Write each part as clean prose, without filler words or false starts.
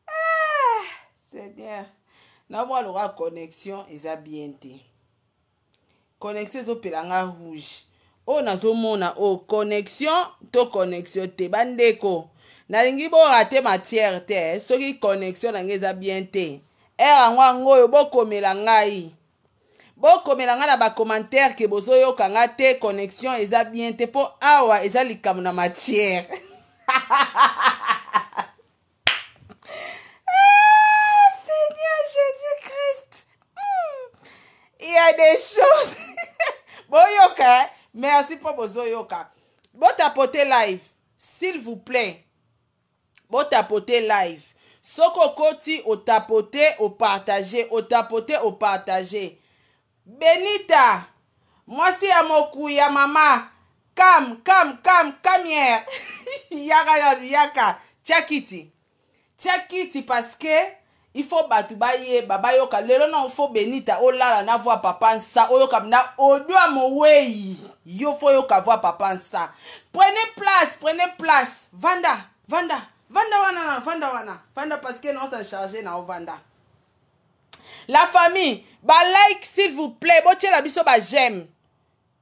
Ah, Seigneur, namona lokola connexion eza bien te. Connexion ezopela nga rouge. Oyo nazomona oyo connexion to connexion te bandeko. Nalingi bo rate matière te soki connexion na ngai eza bien te. Heure yango yango oyo bokomela ngai. Bokomela ngai na ba commentaire ke bozoyoka ngai te connexion eza bien te mpo awa eza likambo na matière. Ah, Seigneur Jésus-Christ. Hmm. Il y a des choses. Boyoka, eh? merci mpo bozoyoka. Botapote live, s'il vous plaît. Botapote live. Soki okoti otapote opartage, otapote opartage. Benita, mwasi ya mokuya mama, kam kam kam kamier yaka yanu yaka tia kiti tia kiti parce que il faut bato bayeba bayoka lelo na faut Benita olala na voix papa nsa oyoka na audio ya moweyi yo faut oyoka voix papa nsa. Prenez place, prenez place, vanda vanda vanda wana vanda wana vanda parce que na s'en charger na ovanda. La famille, ba like s'il vous plaît, botiela biso ba j'aime.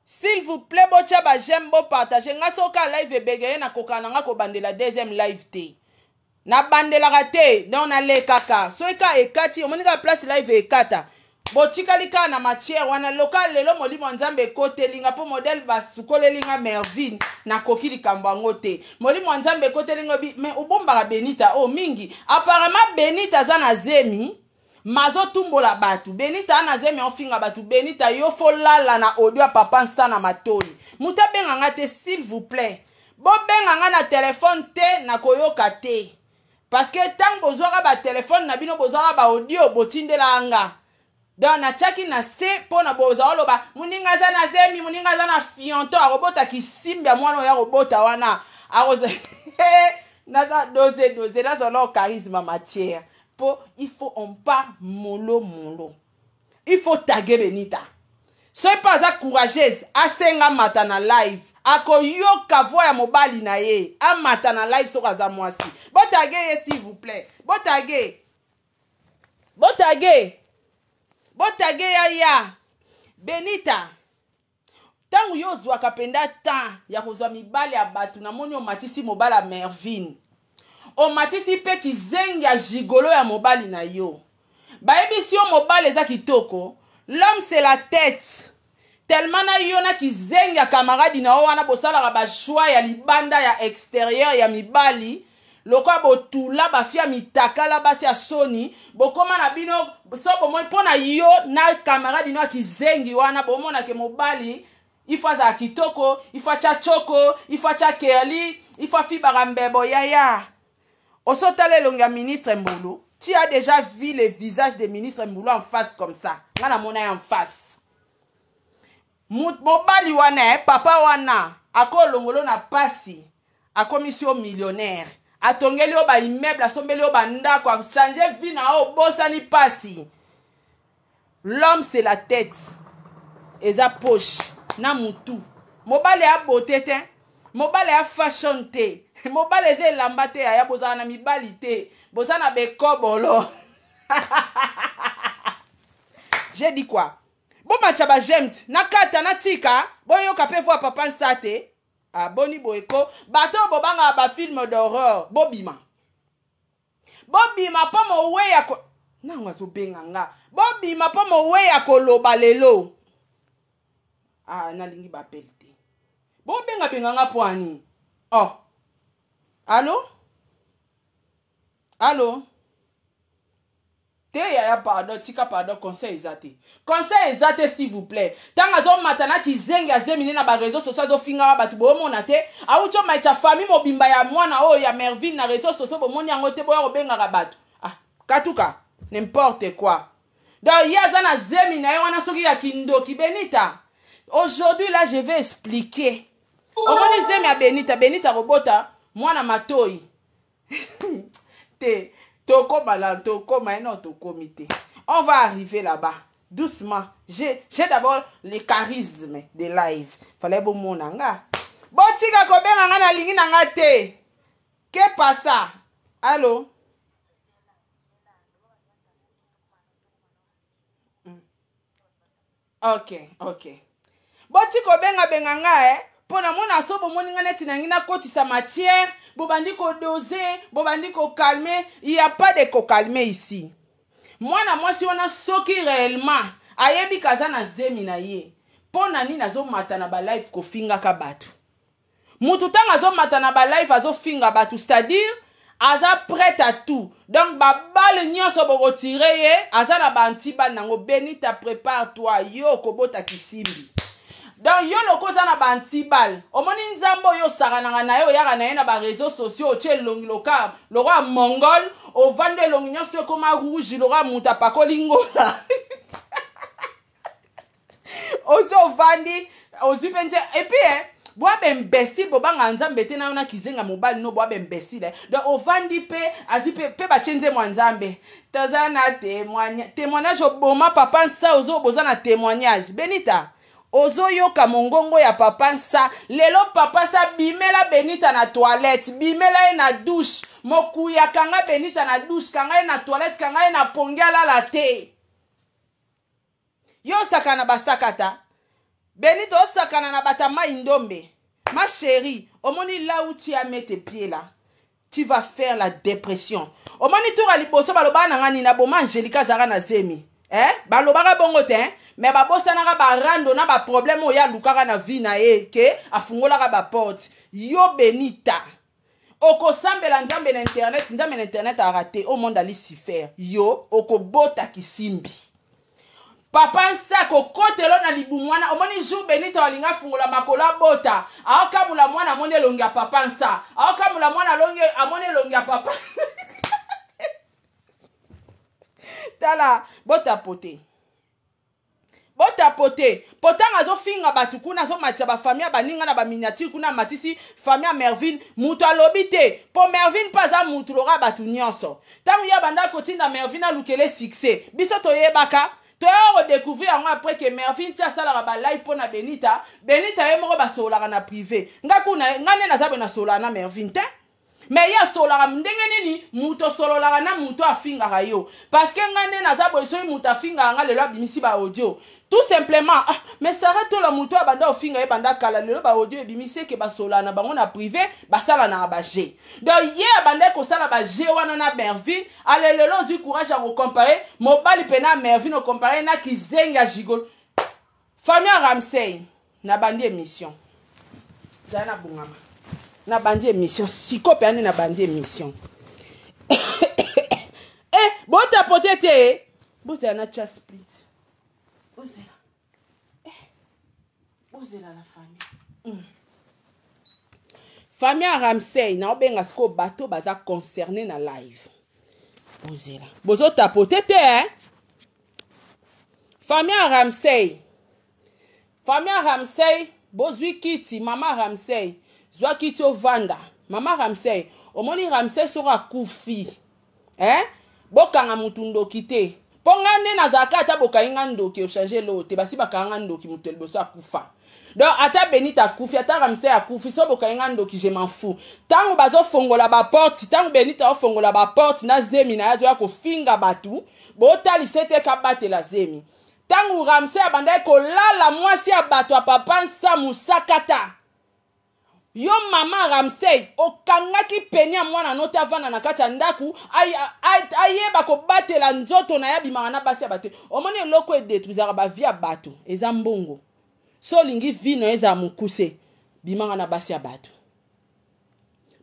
S'il vous plaît, botia ba j'aime, bo partager. Nga soka live ebegeye na koka na nga ko bandela deuxième live te. Na bandelaka te, donc na lekaka. Soki ka ekati, omoni ka place live ekata. Botikali kaka na matière wana loka lelo molimo ya Nzambe ekoteli nga po modèle basukoleli nga Mervine nakoki likambo yango te. Molimo ya Nzambe ekoteli nga bi mais obombaka Benita oh mingi. Apparemment Benita aza na zemi mazotumbola bato. Benita ana zemi ofinga bato. Benita yo fo lala na audio ya papa nsa na matoi. Moto abenga nga te s'il vous plaît. Bobenga nga na telefone te nakoyoka te. Parce que tango bozwaka ba telefone na bino bozwaka ba audio botindelaka nga. Donc natiaki na se mpo na boza oloba moninga aza na zemi, moninga aza na fionto akobota kisimbi ya mwana oyo akobota wana akoza naza dose dose nazwa nao charisme matière mpo il faut on part molo molo. Il faut taguer Benita. Soki mpe aza courageuse asenga amata na live akoyoka voix ya mobali na ye amata na live soki aza mwasi. Botage ye s'il vous plaît. Botage. Botage. Botage ya ya. Benita. Tango yo ozwaka mpenza temps ya kozwa mibali ya bato, namoni omatisi mobali ya Mervine, omatisi mpe kizengi ya gigolo ya mobali na yo. Bayebisi yo mobali eza kitoko, l'homme c'est la tête. Tellement na yo na kizengi ya camarade na yo wana bosalaka ba choix ya libanda ya exterieur ya mibali lokola botula bafia mitakala basi ya soni bokoma na bino so bomoni mpo na yo na camarade no ya kizengi wana bomona ke mobali il faut azala kitoko, il faut atya choko, il faut atya kerli, il faut afibaka mbebo yaya. Osotala elongi ya ministre Mbulu, tu as déjà vu le visage de ministre Mbulu en face comme ça. Nga namona ye en face. Mobali wana eh, papa wana akolongolo na pasi akomisi yo millionnaire, atongeli yo ba immeuble, asombeli yo ba ndako, achange vie na yo, obosani pasi. L'homme c'est la tête, eza poche na mutu. Mobali ya beauté te, mobali ya fashion te, mobali eza elamba te, yaya bozala na mibali te, boza na bekobolo. J'ai dit quoi? Bomatcha ba j'aime na kata na tika boyoka pe voix papa nsate. Ah, boni boye ko bato oyo bobangaka ba film d'horreur bobima bobima mpo mowe ya ko nango azobenga nga bobima mpo mowe ya koloba lelo. Ah, nalingi bapele te bobengabenga nga mpo ani oh allo allo te yaya pardon tika pardon conseil eza te conseil eza te s'il vous plaît ntango azomata na kizengi azemine na bareseau sociaux azofingaka bato boomona te awuti omaitisa famille mobimba ya mwana oyo ya Mervine na réseau sociaux bomoni yango te boya kobengaka bato ah katuka n'importe quoi donc ye aza na zemi na ye wana soki ya kindoki Benita aujourd'hui là je vais expliquer omoni zemi ya Benita Benita kobota mwana matoi te tokoma la tokoma non tokomi te on va arriver là-bas doucement. J'ai d'abord le charisme de live fallait bomona nga botika kobenga nga nalingi na nga te. Que pasa? Allo? Ok, ok. Boti kobenga benga nga eh. Mpo namona so bomoni nga neti nangi nakotisa matière, bobandi kodose, bobandi kokalme. Il y a pas de kokalme ici. Mwana mwasi wana soki réellement ayebi kaza na zemi na ye, mpo na nini azomata na balive kofingaka bato? Mutu ntango azomata na balive azofinga bato, c'est-à-dire aza prête à tout. Donc babale nyonso bokotire ye, aza na baantibale nango. Benita, prépare toi, yo okobota kisimbi. Donc yo loko oza na baantibale, omoni nzambe oyo osakanaka na ye, oyaka na ye na bareseau sociaux, otie elongi loka lokola mongol, ovandi elongi nyonso ekoma rouge lokola moto apakoli ngola. Ozi ovandi ozwi mpe nze epuis eh, bwa baimbécile, bobanga nzambe te na yo na kizenga mobali no, bwa baimbécile eh. Donc ovandi mpe azwi mpe mpe batie nzembo ya nzambe, toza na témoignage oboma papa nsa, ozo boza na témoignage. Benita, ozoyoka mongongo ya papa nsa lelo. Papa nsa bimela Benita na toilette, bimela ye na douche, mokuya kanga Benita na douche, kanga ye na toilette, kanga ye na pongi, alala te. Yo osakana na basakata Benita, osakana na bata mai ndombe. Ma chérie, omoni là où tu as mis tes pieds là, tu vas faire la dépression. Omoni tour ya liboso balobaka na nga nini? Aboma Angélika, azalaka na zemi eh? Balobaka bongo te, mais babosanaka barando na baproblème oyo alukaka na vie na ye, ke afungolaka baporte. Yo Benita, okosambela nzambe na internet, nzambe na internet arate au monde alucifer. Yo okobota kisimbi. Papa nsa kokotelo na libumu wana. Omoni jour Benita alinga afungola makolo abota, aokamula mwana, amoni elongi ya papa nsa, aokamula mwana alongi, amoni elongi ya papa. Tala, botapote, botapote, po ntango azofinga bato kuna, azomatisa bafamille ya baninga na baminiature kuna, amatisi famille ya Mervine. Moto alobi te, mpo Mervine mpe aza mutu loka bato nyonso. Ntango ye abanda kotinda Mervine alukele succès, biso toyebaka, toyaka kodécouvrir yango après ke Mervine ti asalaka balive mpo na Benita. Benita ye moko basololaka na privé. Nga kuna, nga nde naza boye, nasololaka na Mervine te, mais ye asololaka. Ndenge nini moto osololaka na moto afingaka yo? Parce que nga nde naza boye, soki moto afingaka nga lelo, abimisi baaudio tout simplement, ah, mais Sara Tola, moto abanda ofinga ye banda kala, lelo baaudio ebimisi eke basololaka na bango na privé, basalanaka baje. Donc ye abandaki kosala baje wana na Mervine. Ale lelo ozwi courage ya kocompare mobali mpe na Mervine, ocompare na kizengi ya gigolo. Famille ya Ramsey, nabandi émission, zala na bongama, nabandi émission siko mpe ane, nabandi émission. Eh, botapote te, bozela na tia split, bozela, eh, bozela la famille. Famille ya Ramsey, naobenga sikoyo bato baza concerné na live. Bozela, bozotapote te, eh? Famille ya Ramsey, famille ya Ramsey, bozwi kiti. Mama Ramsey, zwa kiti ovanda. Mama Ramsey, omoni Ramsey soki akufi, eh? Bokanga mutu ndoki te, mpo nga nde nazalaka. Ata bokangi nga ndoki, ochange eloko te. Basi bakanga nga ndoki, moto ya liboso akufa. Donc ata Benita akufi, ata Ramsey akufi, so bokangi nga ndoki, je m'en fous. Ntango bazofongola baporte, ntango Benita aofongola baporte na zemi na ye, azoya kofinga bato, botalisa ete kabatela zemi. Ntango Ramsey abandaki kolala mwasi ya bato ya papa nsa mosakata, yo mama Ramsey okangaki peni ya mwana no te avanda na kati ya ndako, ayeba kobatela nzoto na ye, abimaka na basi ya bato. Omoni eloko edétruisaka bavie ya bato eza mbongo. So olingi vie na yo ezala mokuse, bimaka na basi ya bato,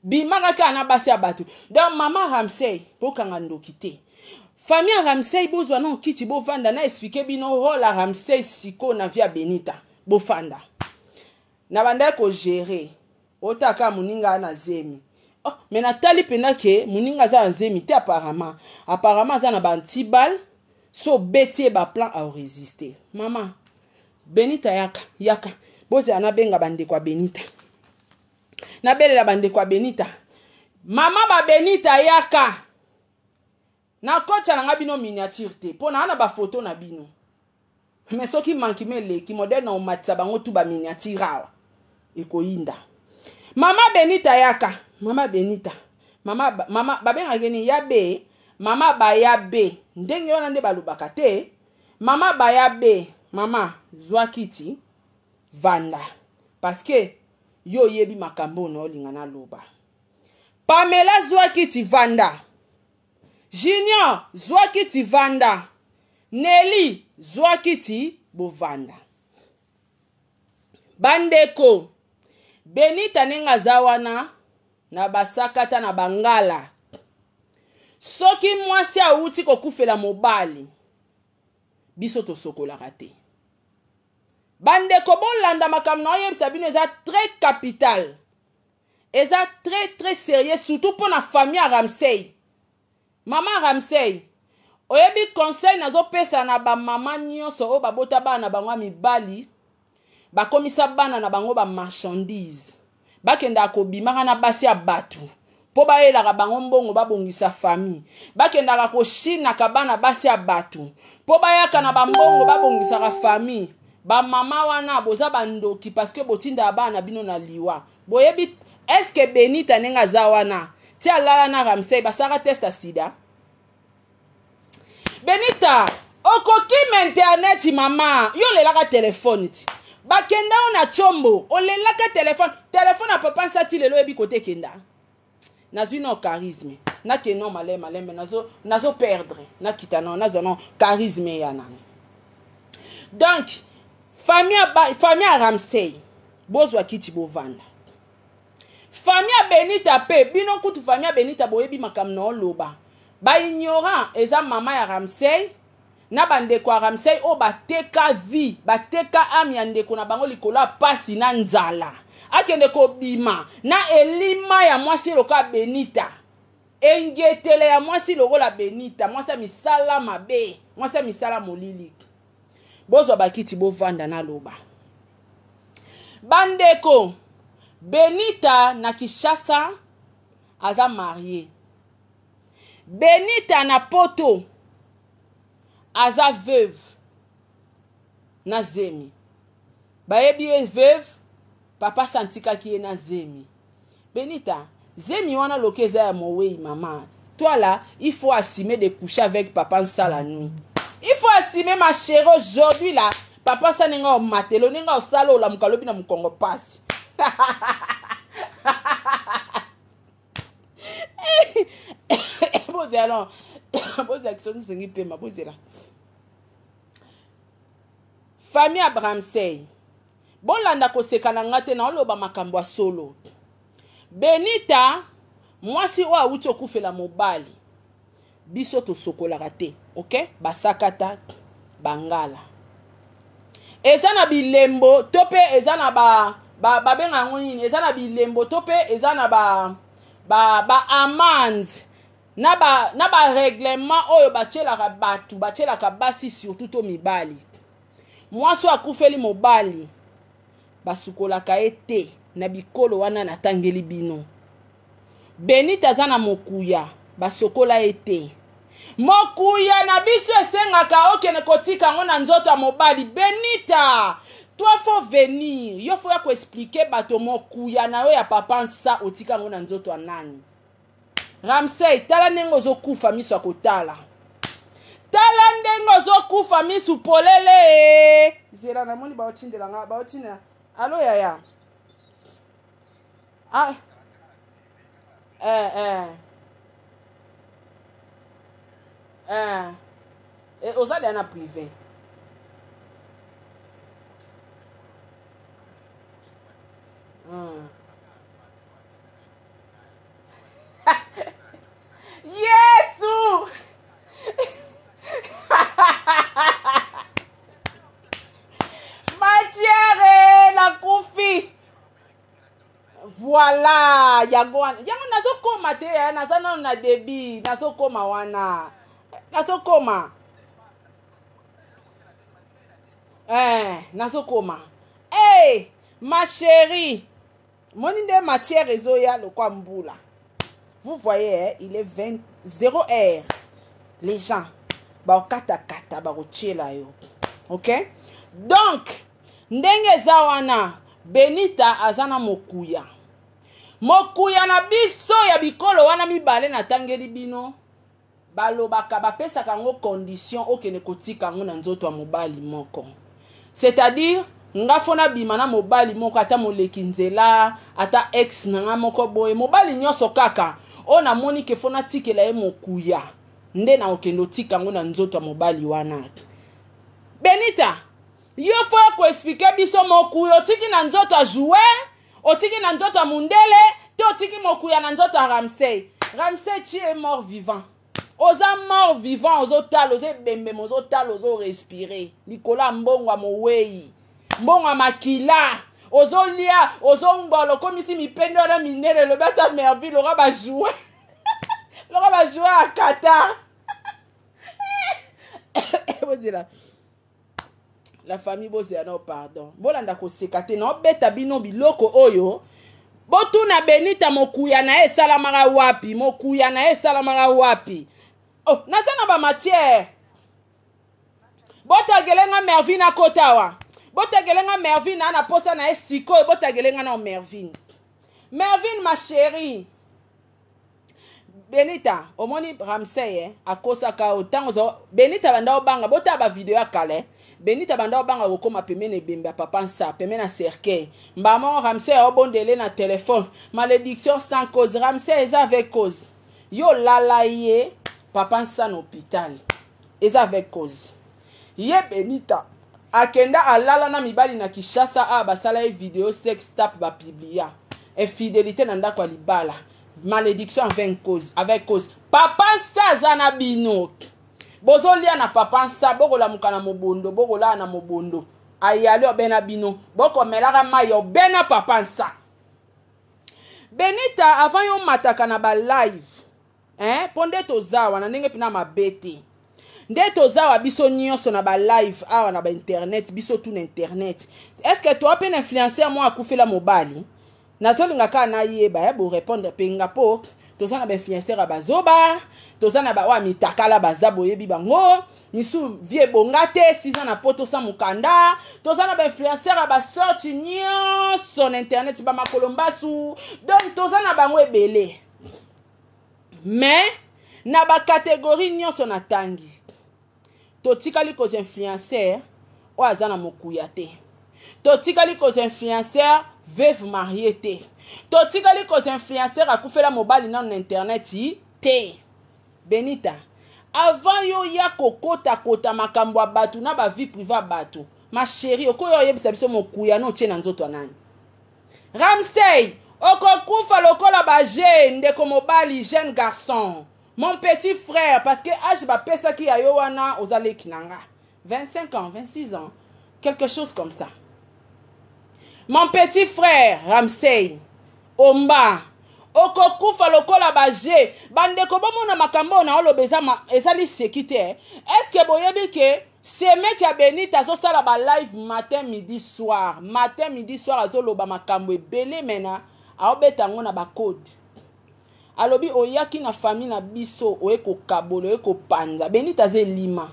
bimaka kaka na basi ya bato. Donc mama Ramsey, bokanga ndoki te. Famille ya Ramsey, bozwa na kiti, bovanda, na expliquer bino rôle ya Ramsey sikoyo na vie ya Benita. Bofanda na bandaki kogérer, otaka moninga na zemi. Oh, mais natali mpenza ke moninga aza na zemi te. Apparemment aza na baantibale, so obeti ye baplan, aorésister. Mama Benita, yaka, yaka. Bozela, nabenga bandeko ya Benita, nabelela bandeko ya Benita. Mama babenita, yaka. Nakotya na nga bino miniature te, mpo naa na bafoto na bino, mais soki mankima eleki modele na omatisa bango tu baminiature awa, ekoyinda. Mama Benita, yaka. Mama Benita. Mama, mama babengaka nini ya be mama baya be ndenge wana nde balobaka te mama baya be mama zwa kiti vanda parce que yo oyebi makambo oyo naolinga naloba pamela zwa kiti vanda junior zwa kiti vanda neli zwa kiti bovanda bandeko benita ndenge aza wana na basakata na bangala soki mwasi awuti kokufela mobali biso tosokolaka te bandeko bolanda makambo na oyebisa bino eza très capital eza très très sérieux surtout mpo na famille ya ramsey mama ramsey oyebi conseil nazopesa na bamama nyonso oyo babota bana na bango ya mibali bakomisa bana na bango bamarchandise bakendaka kobimaka na basi ya bato mpo bayelaka bango mbongo babongisa famille bakendaka koshinaka bana basi ya bato mpo bayaka na bambongo babongisaka famille bamama wana boza bandoki parceke botindaka bana na bino na liwa boyebi eske benita ndenge aza wana ti alala na ramsey basalaka test ya sida benita okokima internet mama yo olelaka telefone ti bakenda yo na combo olelaka telefone telefone ya papa nsati lelo oyebi kote ekenda nazwi no charisme nakende no maleme malembe nazo, nazo perdre nakita no nazwa no charisme ya nano donc famille ya ramsey bozwa kiti bovanda famille ya benita mpe bino kutu famille ya benita boyebi makambo na oloba baignorant eza mama ya ramsey na bandeko ya ramsey oyo bateka vie bateka ame ya ndeko na bango likolo ya pasi na nzala akende kobima na elima ya mwasi lokola benita engetele ya mwasi lokola benita mwasi ya misala mabe mwasi ya misala molili bozwa bakiti bovanda naloba bandeko benita na kinshasa aza marie benita na poto aza veuve na zemi bayebi ye veuve papa santikaki ye na zemi benita zemi wana loke eza ya mowei mama toi là il faut assumer de coucher avec papa nsala nuit il faut assumer ma chérie aujourd'hui là papa sa ndenge omatelo ndenge osala olamuka lobi na mokongo pasi bozela non bozela kisongisongi pema bozela famille abramsey bolanda koseka na nga te naoloba makambo ya solo benita mwasi oyo awuti okufela mobali biso tosokolaka te ok basakata bangala eza na bilembo to mpe eza na ba babenga ba yango nini eza na bilembo to mpe eza na ba ba, ba amande na ba na ba règlement oyo batielaka bato batielaka basi surtout to mibali mwasi oyo akufeli mobali basukolaka ye te na bikolo wana natangeli bino benita aza na mokuya basokola ye te mokuya na biso esengaka okende kotika yango na nzoto ya mobali benita toi faut venir yo fo ya koexplike bato mokuya na yo ya papa nsa otika yango na nzoto ya nani ramsey tala ndenge ozokufa miso ya kotala tala ndenge ozokufa misu polele zela namoni baotindela nga baotindela alo yaya ah. eh, eh. Eh. Eh, oza deya na privé mm. yesu matière nakufi voilà yango wana yango nazokoma te eh, naza nano na debit nazokoma wana nazokoma eh, nazokoma hey, eh, ma chérie moni nde matière ezoya lokwa mbula vous voyez eh, il est 20 0 heure les gens bakokatakata bakotiela yo ok donc ndenge eza wana benita aza na mokuya Mokuya na biso ya bikolo wana mibale natangeli bino, balobaka bapesaka yango condition okende kotika yango na nzoto ya mobali moko. C'est-à-dire nga fo nabima na mobali moko, ata moleki nzela, ata ex na nga moko boye, mobali nyonso kaka oyo namoni ke fo natikela ye mokuya, nde nakokende otika yango na nzoto ya mobali wana. Benita, yo fo koexplike biso mokuya otiki na nzoto ya joueur, otiki na nzoto ya mundele, to otiki mokuya na nzoto ya Ramsey? Ramsey, tu es mort vivant. Oza mort vivant, ozotala, oza ebembe, ozotala, ozorespire likolo ya mbongo ya mowei, mbongo ya makila ozolia, ozongola, okomisi mipende wana minene. Elobi ata Merville, loka bajoue, loka bajoue ya Qatar. Bozela la famille, bozela nao, pardon, bolanda koseka te, naobeta bino biloko oyo. Botuna Benita mokuya na ye esalamaka wapi, mokuya na ye esalamaka wapi. Oh, naza na bamatière. Botagele nga Mervine akota awa, botagele nga Mervine na posa na ye sikoyo. Botagele nga na Mervine. Mervine, ma chérie. Benita, omoni Ramsey, eh, akosaka yo ntango Benita banda obanga. Botala bavideo ya kala, eh. Benita banda obanga kokóma pembeni ebembe ya papa Nsa, pembeni ya cercueil. Mbamo Ramsey aobondele na telefone, malédiction sans cause. Ramsey, eza avec cause. Yo lala ye papa Nsa na hôpital, eza avec cause. Ye Benita akenda alala na mibali na Kinshasa awa, basala ye video sextape, bapublia infidélité na ndako ya libala, malédiction avec cause, avec cause. Papa Nsa aza na bino, bozolia na papa Nsa, bokolamuka na mobondo, bokolala na mobondo, ayali obe na bino, bokomelaka mai obe na papa Nsa. Benita, avant yo mataka na balive, hein, mpo nde toza wana ndenge mpena mabe te, nde toza awa biso nyonso na balive awa na bainternet, biso tu na internet. Est ce que toa mpe na influenceur moko akufela mobali? Nazolinga kaka nayeba ya borépondre mpe nga, mpo toza na bainfluenceur ya bazoba, toza na baoyo ya mitakala, baza boyebi bango misu vie ebonga te, 6 ans na poto sa mokanda. Toza na bainfluenceur ya basorti nyonso na internet, bamakolo mbasu, donc toza na bango ebele. Mais na bacatégorie nyonso natangi, totikali kozwa influenceur oyo aza na mokuya te, totikali kozwa influenceur veuve mariée te, totikali kozwa influenceur akufela mobali nano na internet te. Benita, avant yo ya kokotakota makambo ya bato na bavie privée ya bato, ma chérie, okoyo oyebisa biso mokuya no otie na nzoto ya nani? Ramsey, okokufa lokola baje. Ndeko mobali, jeune garçon, mon petit frère, parce que age bapesaki ya yo wana, oza leki na nga, 25 ans, 26 ans, quelque chose comme ça. Mon petit frère Ramsey Omba, okokufa lokola baje. Bandeko, bomona makambo oyo naoloba eza liseki te. Est ce que boyebi ke semeki ya Benita azosala balive matin, midi, soir, matin, midi, soir, azoloba makambo ebele mena aobeta yango na bacode? Alobi oyaki na famille na biso, oye kokabola, oye kopanza. Benita aza elima.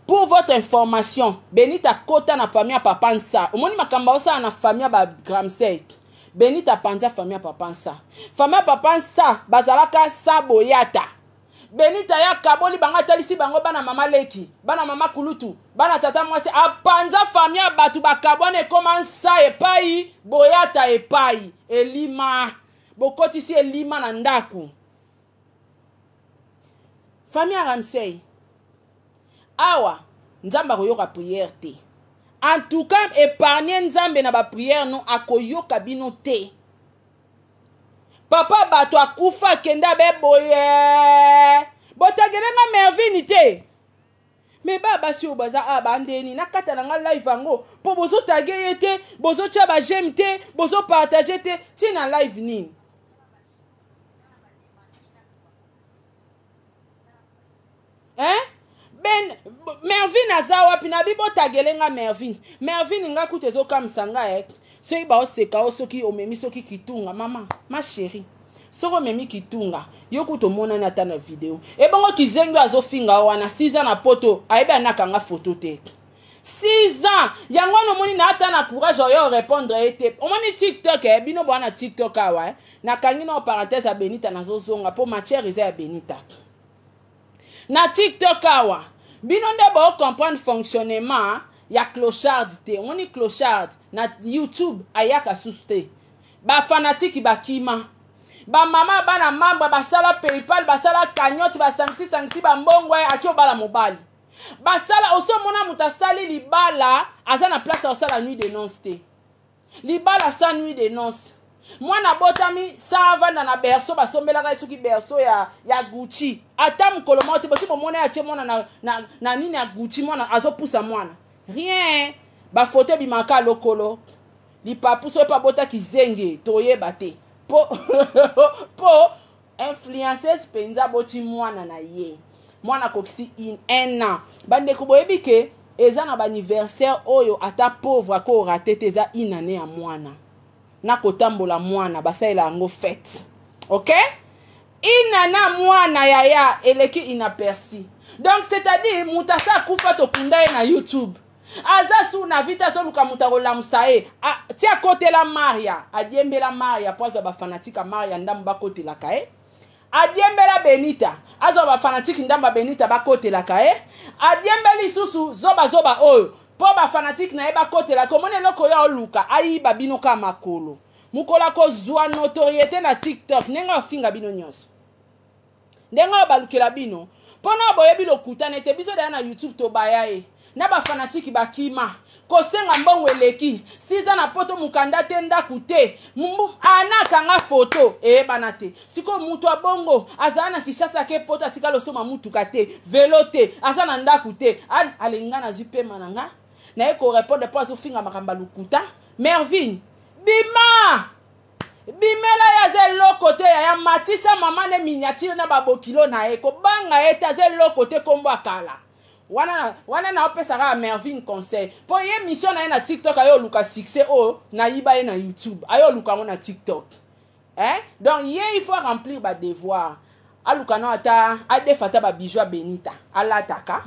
Pour votre information, Benita kota na famille ya papa Nsa. Omoni makambo aosala na famille ya bagramsek. Benita apanza famille ya papa Nsa. Famille ya papa Nsa bazalaka sa boyata. Benita ye akaboli bango, atalisi bango bana mama leki, bana mama kulutu, bana tata mwasi. Apanza famille ya bato, bakabwana, ekoma Nsa epai, boyata epai. Elima, bokotisi elima na ndako. Famille ya Ramsey awa, Nzambe akoyoka prière te. En tout cas, épargne Nzambe na baprière no, akoyoka bino te. Papa bato akufa, akende abe boye. Botagelenga Mervine te. Me baya basi oyo baza awa bandeni nakata na nga live yango, mpo bozotage ye te, bozotya baj'aime te, bozopartage te. Ntina live nini? Hein? Ben Mervine aza wapi? Nabi botagele nga Mervine. Mervine, nga kutu ezokamwisa nga, eh. Soki baoseka o, soki omemi soki kitunga, mama, ma chérie, soki omemi kitunga, yo kutu omonani ata na video. Ebongo kizengi oyo azofinga o wana, 6 ans na poto, ayebi anakanga foto te. 6 ans yango wana omoni na ata na courage oyo répondre ye te. Omoni TikTok, eh, bino bwana TikTok awa, eh, nakangi na parenthèse ya Benita, nazozonga mpo matière eza ya Benita. Na TikTok awa, bino nde bocomprendre fonctionnement ya clochard te. Omoni clochard na YouTube ayaka susu te, bafanatiki bakima, bamama bana membre basala PayPal, basala cagnotte, basangisi sangisi bambongo, aki obala mobali, basala. Osi omona moto asali libala aza na place akosala nuit de noce te? Libala sans nuit de noce, mwana abotami sa avanda na berceau, basombelaka ye soki berceau ya Gucci, ata mokolo moko te bosi bomona ye atie mwana na nini ya Gucci, mwana azopusa mwana, rien. Bafoto ebimaka lokolo lipapu, soki mpe abotaki zenge toyeba te, po influenceuse mpenza aboti mwana na ye, mwana akokisi un an. Bandeko, boyebi ke eza na baanniversaire oyo ata pauvre akorater te, eza une année ya mwana na kotambola, mwana basalela yango fête. Ok, inana mwana yaya eleki inaperçu. Donc c'est-à-dire moto asa akufa, tokunda ye na YouTube, aza su na vite, azoluka moto akolamusa ye. Ti akotela Maria, adiembela Maria mpo azwa bafanatike ya Maria ndambo bakotelaka ye. Adiembela Benita, azwa bafanatike ndambo ya Benita bakotelaka ye. Adiembeli lisusu zobazoba oyo mpo bafanatike na ye bakotelaka. Omoni eloko oyo aoluka ayiba bino kaka makolo. Mokolo akozwa notoriété na TikTok, ndenge afinga bino nyonso, ndenge oyo balukela bino mpona boyebi lokutana ete biso daya na YouTube tobaya ye na bafanatiki bakima kosenga mbongo eleki siza na poto, mokanda te, ndako te, ana akanga foto eyebana te. Sikoyo moto abongo azala na Kinshasa, ake poto, atikali osomba mutuka te, velo te, aza na ndako te. Alinga nazwi pema na nga naye korépondre mpo azofinga makambo ya lokuta. Mervine, bima, bimela ye, aza eloko te. Yaya matisa mama ne miniature na babokilo na ye, kobanga ye te, aza eloko te. Nkombo akala wana wana, naopesa kaka Mervine conseil mpo ye mission na ye na TikTok, aye oluka succès oyo nayiba ye na YouTube, aye oluka yango na TikTok, eh? Donc ye il faut remplir badevoir, aluka no ata adefa ata babiju ya Benita alataka,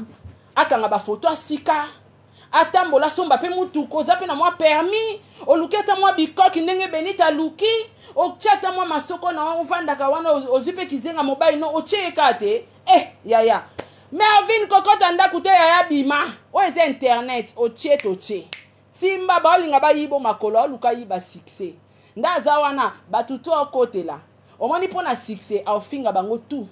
akanga bafoto asika, atambola, asomba mpe mutuka, oza mpe na mwa permis, oluki ata mwa bikoki ndenge Benita aluki, otia ata mwa masoko na ovandaka wana, ozwi mpe kizenga mobali no otie ye kaka te. Eh yaya Mervine, kokota ndako te yaya, bima, oyo eza internet, otie totie timba. Baolinga bayibo makolo, aoluka yiba succès nde aza wana. Bato to akotela, omoni, mpo na succès aofinga bango tout.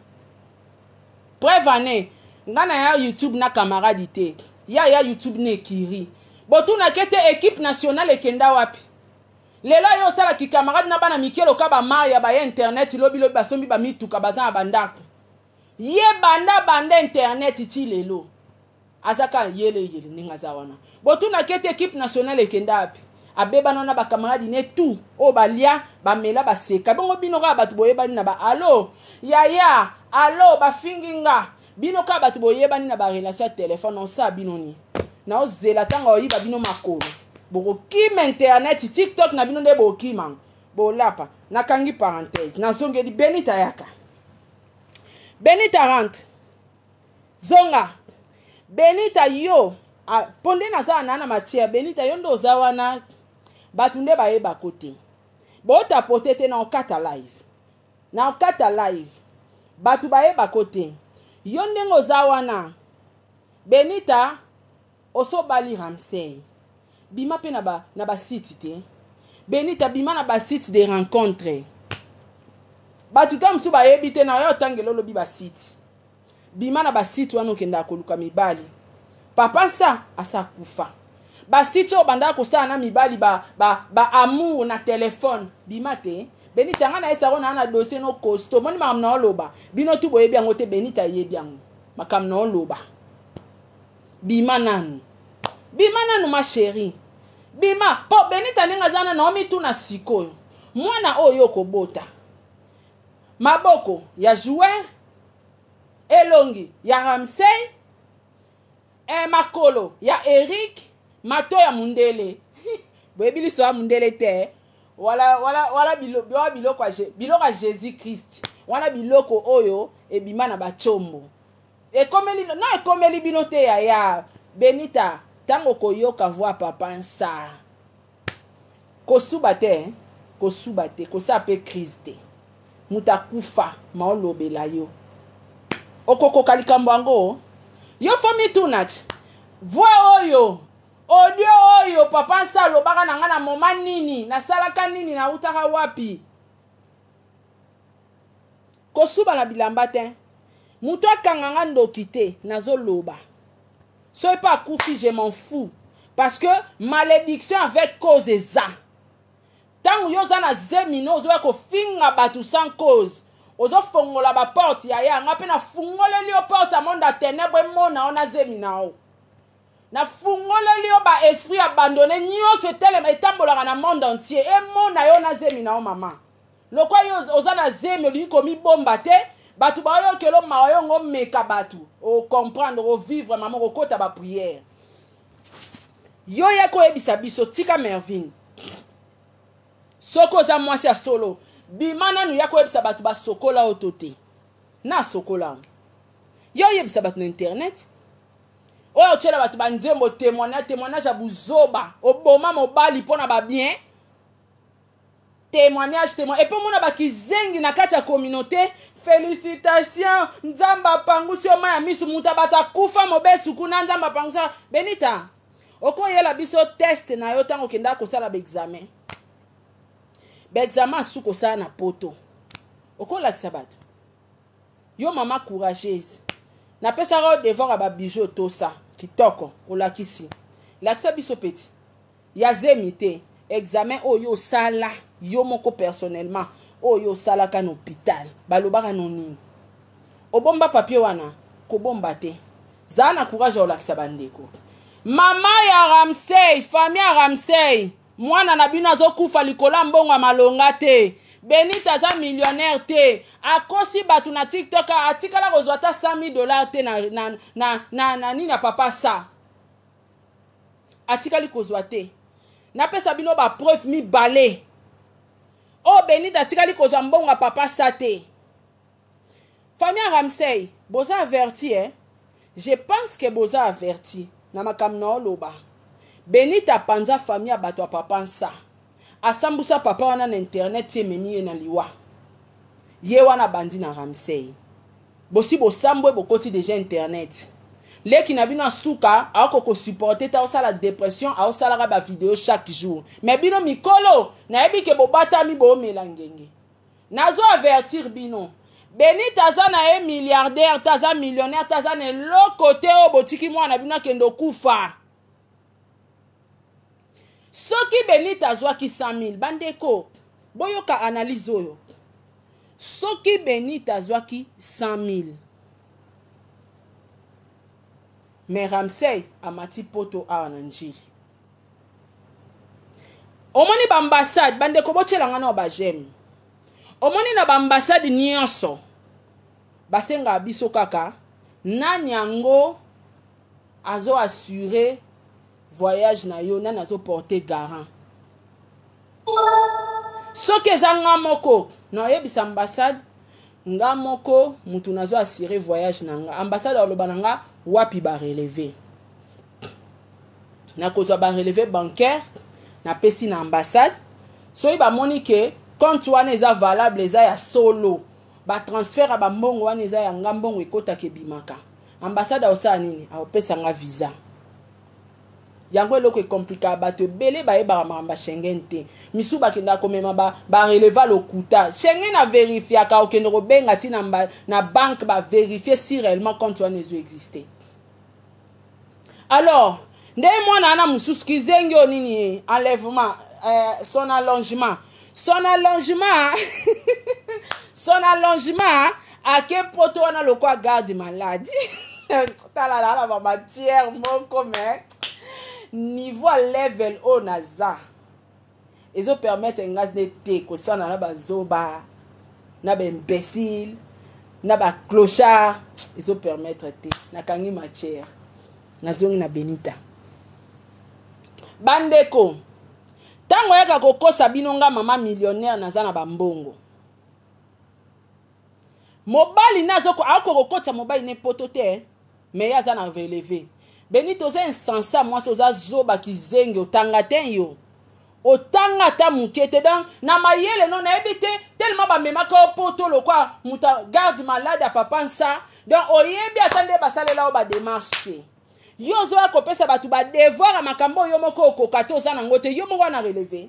Preuve ane nga na ya YouTube na camarade te, ya YouTube na ekiri, botunake te équipe nationale ekenda wapi. Lelo aye osalaki camarade na bana mike loka bamaria baya internet, lobilobi basombi bamituka, baza na bandako. Ye banda banda internet ti lelo aza kaka yele yele ndenge aza wana. Botunaki ete équipe nationale ekenda wapi. Abebana na bakamaradi ne tout oyo balia, bamela, baseka. Bongo bino kaka bato boyebani na ba alo yaya, alo bafingi nga, bino kaka bato boyebani na barelation ya telefone, osala bino nini? Naozela ntango oyiba bino makolo, bokokima internet TikTok na bino nde bokima, bolapa. Nakangi parenthèse, nazongeli Benita. Yaka Benita, rentre, zonga Benita. Yo mpo nde naza na matière. Benita, yo nde oza wana, bato nde bayebako te, botapote te. Na okata live, na okata live, bato bayebako te. Yo ndenge oza wana Benita, osobali Ramsey, bima mpe na basite te. Benita, bima na basite de rencontre, bato ta mosusu bayebi te. Na yo otangela, olobi basite, bima na basite wana, okendaka koluka mibali. Papa sa asa kufa, basite oyo bandaka kosala na mibali ba, ba, ba amour na telefone, bima te Benita. Nga nayesako naa na dossier no costo. Omoni makambo na oloba, bino tu boyebi yango te, Benita ayebi yango. Makambo na oloba, bima nanu, bima nanu ma chérie, bima. Mpo Benita ndenge aza nanu, omituna sikoyo mwana oyo okobota, maboko ya joueur, elongi ya Ramsey, makolo ya Eric, mato ya mundele. Boyebi liso ya mundele te. Wala wala wala, biloko ya Jésus Christ wana, biloko oyo ebima na batiombo, ekomeli no ekomeli bino te. Yaya Benita. Ntango okoyoka voix papa Nsa, kosuba te, kosuba te, kosala mpe crise te. Moto akufa ma olobela yo. Okokoka likambo yango? Yo fo mituna ti. Voix oyo, audio oyo papa Nsa alobaka na nga na moment nini, nasalaka nini, nautaka wapi? Kosuba na bilamba te. Moto akanga nga ndoki te, nazoloba. Soki pe akufi je m'en fous parce que malédiction avec cause eza. Tango yo oza na zemi no ozoya kofinga bato sans cause. Ozofongola ba porte yaya nga pe nafungoleli yo porte ya monde ya ténèbres emona yo na zemi na yo. Nafungoleli yo ba esprit abandonné nyonso etelema etambolaka na monde entier emona yo na zemi na yo mama. Lokwa yo oza na zemi olingi komibomba te, bato bayokelo mawa yo ngo meka bato o comprendre o vivre mama okokota ba prière. Yo ya koyebisa biso tika Mervine. Soki oza mwasi ya solo, bima nanu ya koyebisa bato basokola yo to te. Na sokola yo. Yo oyebisa bato na internet. Oyo otyela bato ba nzembo témoignage, témoignage ya buzoba, oboma mobali mpo na ba bien. Témoignage, témoignage. Et puis omona bakizengi na kati ya communauté, félicitations, Nzambe apangusi yo mai ya misu, moto abato akufa mobesu kuna, Nzambe apangusi. Benita, okoyela biso test na yo ntango okendaka kosala ba examen. Ba examen asuka osala na poto. Okolakisa bato. Yo mama courageuse. Napesaka yo devoir ya ba bijoux otosa. Kitoko, olakisi. Lakisa biso petit. Ya zemi te. Examen oyo osala yo moko personnellement, oyo osalaka na hôpital, balobaka no nini? Obomba papier wana, kobomba te. Zala na courage ya kolakisa bandeko. Mama ya Ramsey, famille ya Ramsey, mwana na bino azokufa likolo ya mbongo ya malonga te. Benita aza millionnaire te. Akosi bato na TikTok, atikala kozwa ata $100,000 te na, na, na, na, na nini ya papa sa. Atikali kozwa te. Napesa bino ba preuve mibale. Oyo Benita atikali kozwa mbongo ya papa sa te. Famille Ramsey, boza averti eh? Je pense que boza averti na makambo na oloba. Benita panza famille ya bato ya papa Nsa. Asambusa papa wana na internet ti ememi ye na liwa. Ye wana bandi na Ramsey. Bosi bosambwe bokoti deja internet. Leki na bino asuka aoko ko supporter ta osala dépression aosalaka ba vidéo chaque jour. Mais bino mikolo nayebi ke bobatami boomela ngenge. Nazo avertir bino. Benita aza na ye milliardaire te, aza millionnaire te, aza na eloko te oyo botiki mwana bino akende okufa. Soki Benita azwaki 100 000, bandeko boyoka analyse oyo. Soki Benita azwaki 100 000, mais Ramsey amati poto awa na Njili. Omoni ba ambassade, bandeko botiela nga na ba j'aime. Omoni na ba ambassade nyonso basengaka biso kaka nani yango azo assurer voyage na yo, nani azo porter garant. Soki eza nga moko nayebisa ambassade nga moko mutu nazo assurer voyage na nga, ambassade aloba na nga wapi ba relever. Nakozwa ba relever bancaire napesi na ambassade. Soki bamoni ke compte wana eza valable, eza ya solo, ba transfert ya ba mbongo wana eza ya nga, mbongo ekotaka ebimaka, ambassade aosala nini? Aopesa nga visa. Yango eloko ekomplika bato ebele bayebaka makambo ya Schengen te. Misu bakendaka komema ba releva lokuta. Schengen a verifiaka, okende kobenga ti na banque ba verifier si réellement compte wana ezo exister. Alors, nde mwana wana mosusu kizengi oyo nini ye? Enlèvement, son allongement. Son allongement, son allongement, ake poto wana lokwa garde malade. Tala la la ba matière moko mais niveau level oyo naza ezo permettre nga nde te koswana na bazoba na ba imbécile na ba clochard, ezo permettre te. Nakangi matière, nazongi na Benita. Bandeko, ntango yaka kokosa bino nga mama millionnaire naza na bambongo. Mobali na azoko akoko kokotisa mobali ne poto te, mais ye aza na relevé. Benita oza insensa mwasi oza zoba kizengi otanga te yo otanga ata moke te donc na mayele no nayebi te tellement bamemaka yo poto lokwa moto garde malade ya papa nsa donc oyebi ata nde basalela yo bademarche te yo ozoya kopesa bato badevoir ya makambo oyo yo moko okoka te oza nango te yo moko wana releve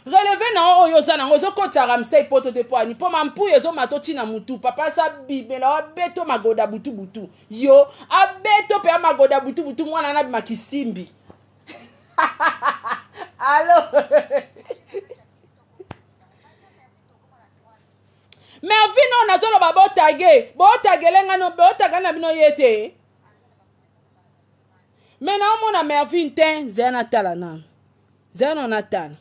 releve na yo oyo oza nango ozokotisa ramsey poto te mpo ani mpo mampuya ezomata otina mutu papa sa bimela abeto magoda butu butu yo abeto mpe amagoda butu butu mwana na bima kisimbi alo mervine oyo nazoloba botage botagele ngano botaga na bino ye te me naomona mervine te zela natala nano zela nano natala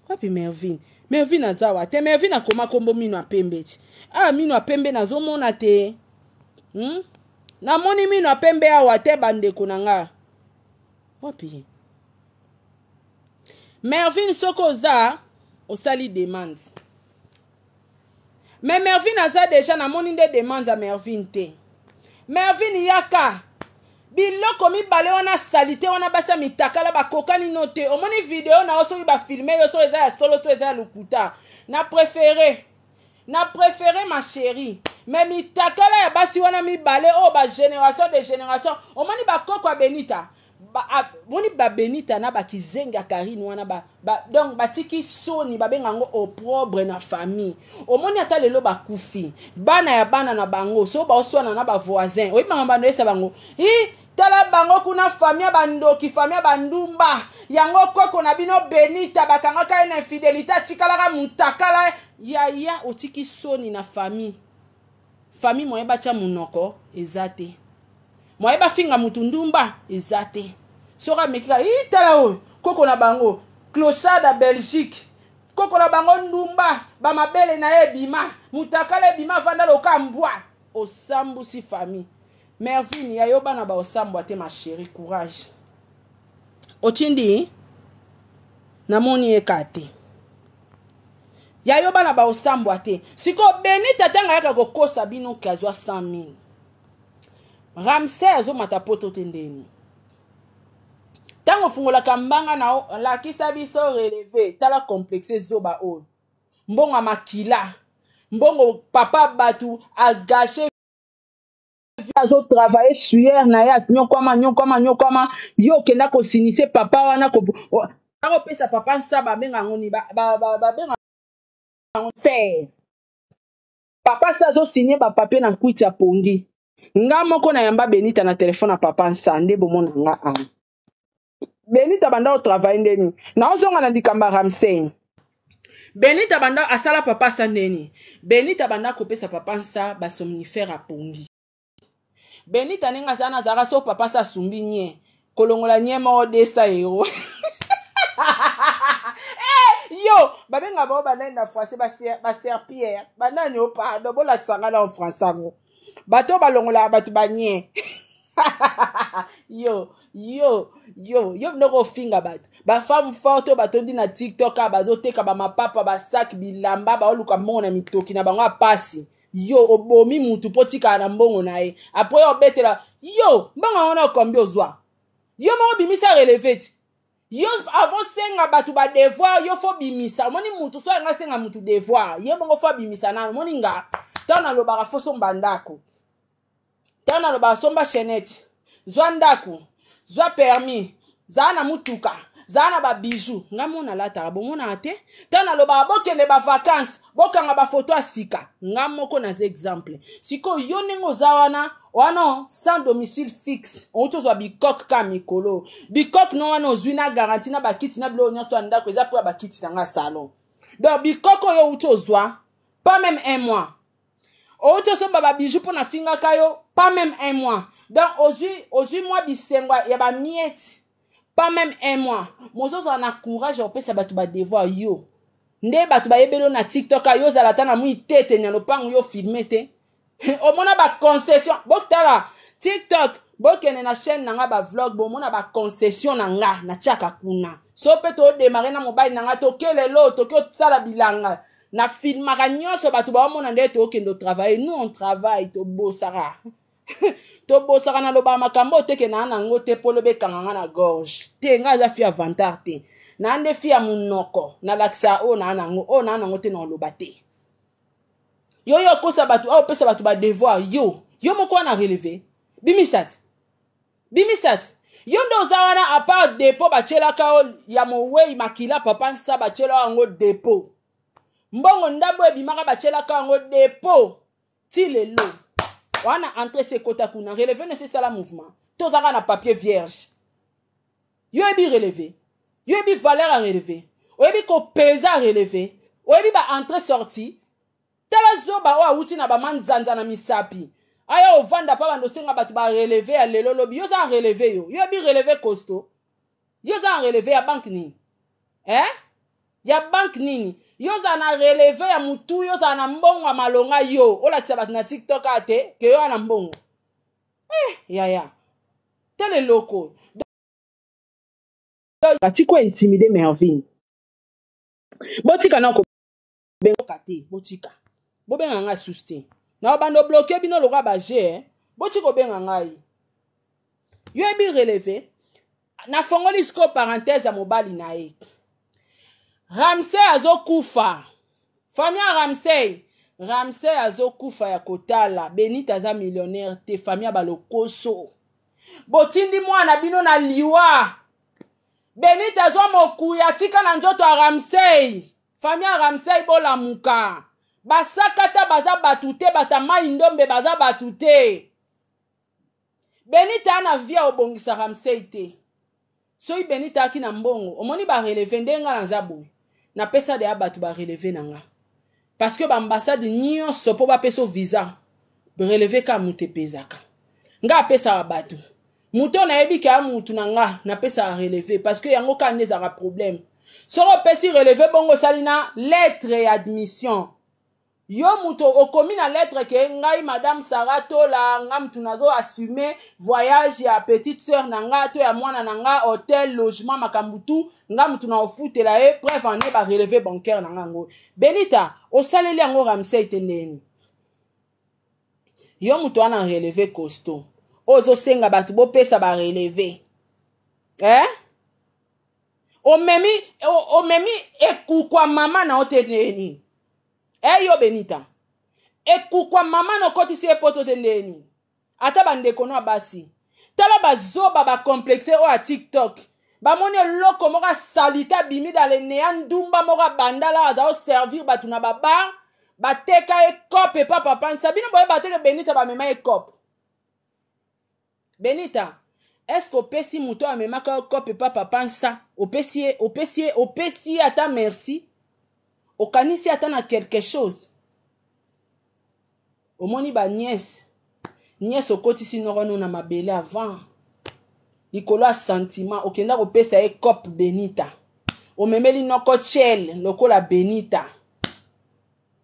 wapi mervine mervine aza wa te mervine akoma kombo mino ya pembe ti ah mino ya pembe nazomona te hmm? namoni mino ya pembe awa te bandeko na nga wapi mervine soki oza osali demande Mais Mervine aza deja namoni nde demande ya Mervine te. Mervine yaka biloko mibale wana salite wana basi ya mitakala bakokani no te omoni video na yo soki bafilme yo soki eza ya solo soki eza ya lokuta na prefere na prefere ma chérie me mitakala ya basi wana mibale oyo ba génération de génération omoni bakoko ya benita ba, a, moni ba benita na ba kizengi ya karine wana ba, ba, donc batiki soni babenga yango opprobre na famille omoni ata lelo bakufi bana ya bana na bango so baoswana na bavoisin oyebi makambo bando yesa bango i tala bango kuna famille ya bandoki famille ya bandumba yango koko na bino benita bakangaka ye na infidelité atikalaka mutakala yaya otiki soni na famille famille moye batya monoko eza te moye bafinga mutu ndumba eza te soki ameki kaka ii tala oyo koko na bango clochard ya belgique koko na bango ndumba bamabele na ye ebima mutakala ebima avanda loka mbwa osambusi famille mervine ya yo bana baosambwa te ma chérie courage otindi namoni ye ka te ya yo bana baosambwa te sikoyo benita ntango ayaka kokosa bino ke azwa 100 000 ramsey azomata poto te ndeni ntango ofungolaka mbanga na yo lakisa biso releve tala complexe zoba oyo mbongo ya makila mbongo papa bato agashe azo travailler sueur na ye anyokwama anyokwama anyokwama yo okenda kosinise papa wana akopesa papa nsa babenga yango nini babenga yango fer papa nsa azosigne bapapier na nkwiti ya pongi nga moko nayamba benita na telefone ya papa nsa nde bomona nga awa benita banda otravaille ndeni naozonga na likambo ya ramsey benita banda asala papa nsa ndeni benita banda kopesa papa nsa basomnifere ya pongi benita ndenge azala nazalaka so papa nsa asumbi nye kolongola nye moko 200 euro eh, yo babenga bango banani na français baserpierre banani o pardon bolakisa ngai na français yango bato oyo balongolaka bato banie yo yo yo yo biloko ofinga bato bafemme forte oyo batondi na tiktok a bazoteka bamapapa basak bilamba baoluka mbongo na mitoki na bango ya pasi yo obomi mutu mpo otikala na mbongo na ye apres yo obetela yo mbongo yango na okombi ozwa yo moko bimisa releve ti yo avant senga bato ba devoir yo fo bimisa omoni mutu so yanga senga mutu devoir ye moko fo abimisa nano omoni nga ntango nalobaka fo somba ndako ntango nalobaka somba chainette zwa ndako zwa permis zala na mutuka zala na babiju nga mo nalataka bomonaka te ntango nalobaka bokende bavacance bokanga bafoto ya sika nga moko naza exemple sikoyo yo ndenge oza wana wana sans domicile fixe outi ozwa bikoke ka mikolo bikoke no wana ozwi na garantie na bakiti na biloko nyonso ya ndako eza mpo ya bakiti na nga salon donc bikoke oyo outi ozwa pas même un mois outi osomba babiju mpo nafingaka yo pas même un mois donc ozwi ozwi mwa bisengo ya bamiete pas même un mois mozozala na courage ya kopesa bato badevoir yo nde bato bayebeli yo na tiktok yo ozala ata na mwi tete na lopango yo filme te omona baconcession botala tiktok bokende na chaîne na nga bavlog bomona baconcession na nga natiaka kuna so mpe todemare na mobali na nga toke lelo toke osala bilanga na filmaka nyonso bato baomona nde tokende otravaille nous on travaille tobosaka. Tobosaka nalobaka makambo oyo teke naa nango te mpo lobi ekanga nga na gorge te. Ngai aza fi ya vantard te, naa nde fi ya monoko. Nalakisaka oyo naa nango, oyo naa nango te na oloba te. Yo yo okosa bato, awa opesa bato badevoir. Yo yo moko wana relevé, bimisa te, bimisa te. Yo nde oza wana, à part dépôt batielaka yo ya mowei makila papa nsa, batiela yango dépôt, mbongo ndambo ebimaka, batielaka yango dépôt ti lelo wana. Entrée se ekota kuna, relevé nesi esala mouvement. Tozaka na papier vierge. Yo oyebi relevé, yo oyebi valeur ya relevé, oyebi kopeza relevé, oyebi ba entrée sortie. Tala zoba oyo awuti na bamanzanza na misapi, aya ovanda mpa bando osenga bato barelevé ya lelo lobi. Yo oza na relevé, yo yo oyebi relevé costaud. Yo oza na relevé ya banque nini, eh? Ya banque nini? Yo ozala na relevé ya mutu, yo ozala na mbongo ya malonga, yo olakisa bato na TikTok a te ke yo wana mbongo. Eh, yaya, tala eloko batiko intimide Mervine. Botika na kobenga te, botika bobenga ngai susu te. Na bando bloquer bino lokola baje, eh? Botika kobenga ngai. Yo yebi relevé. Nafongoli sikoyo parenthèse ya mobali na ye Ramsey azokufa. Famille ya Ramsey, Ramsey azokufa ya kotala. Benita aza millionnaire te. Famille ya balokoso, botindi mwana bino na liwa. Benita azwa mokuya, tika na nzoto ya Ramsey. Famille ya Ramsey, bolamuka. Basakata baza bato te, bata mai ndombe baza bato te. Benita ana vie obongisa Ramsey te. Soki Benita aki na mbongo, omoni barelevé nde nga naza boye, napesa deya bato barelevé na nga, parce que baambassade nyonso mpo bapesa visa, relevé ka moto epezaka. Nga apesaka bato, moto oyo nayebi ke ya mutu na nga, napesaka relevé, parce que yango kaka nde ezalaka problème. Soki opesi relevé bongo, osali na lettre ya admission, yo moto okomi na lettre ke ngai madame Sara Tola, nga mutu nazo assume voyage ya petite sœur na nga to ya mwana na nga, hôtel, logement, makambo tu, nga mutu na ofutela ye. Preuve en est barelevé bancaire na nga. Yango Benita osaleli yango Ramsey te. Ndeni yo moto wana relevé costaud oyo ozosenga bato bopesa barelevé, eh? Omemi, omemi ekukwa mama na yo te. Ndeni e yo Benita, ekukwa mama na okotisi ye poto te. Ndeni ata bandeko no ya basi, tala bazoba bacomplexe oyo ya TikTok, bamoni eloko moko asalite, abimi daleneya ndumba moko abandala, aza oservir bato na babar, bateka ye cope epa papa nsa. Bino boyeba teke Benita bamema ye cope. Benita, est-ce opesi moto oyo amemaka yo cope epa papa nsa, opesi ye, opesi ye, opesi ye ata merci? Okanisi ata na quelque chose? Omoni baniese niese, okotisi norono na mabele avant likolo ya sentiment, okenda kopesa ye cope. Benita omemeli noko chel lokola Benita.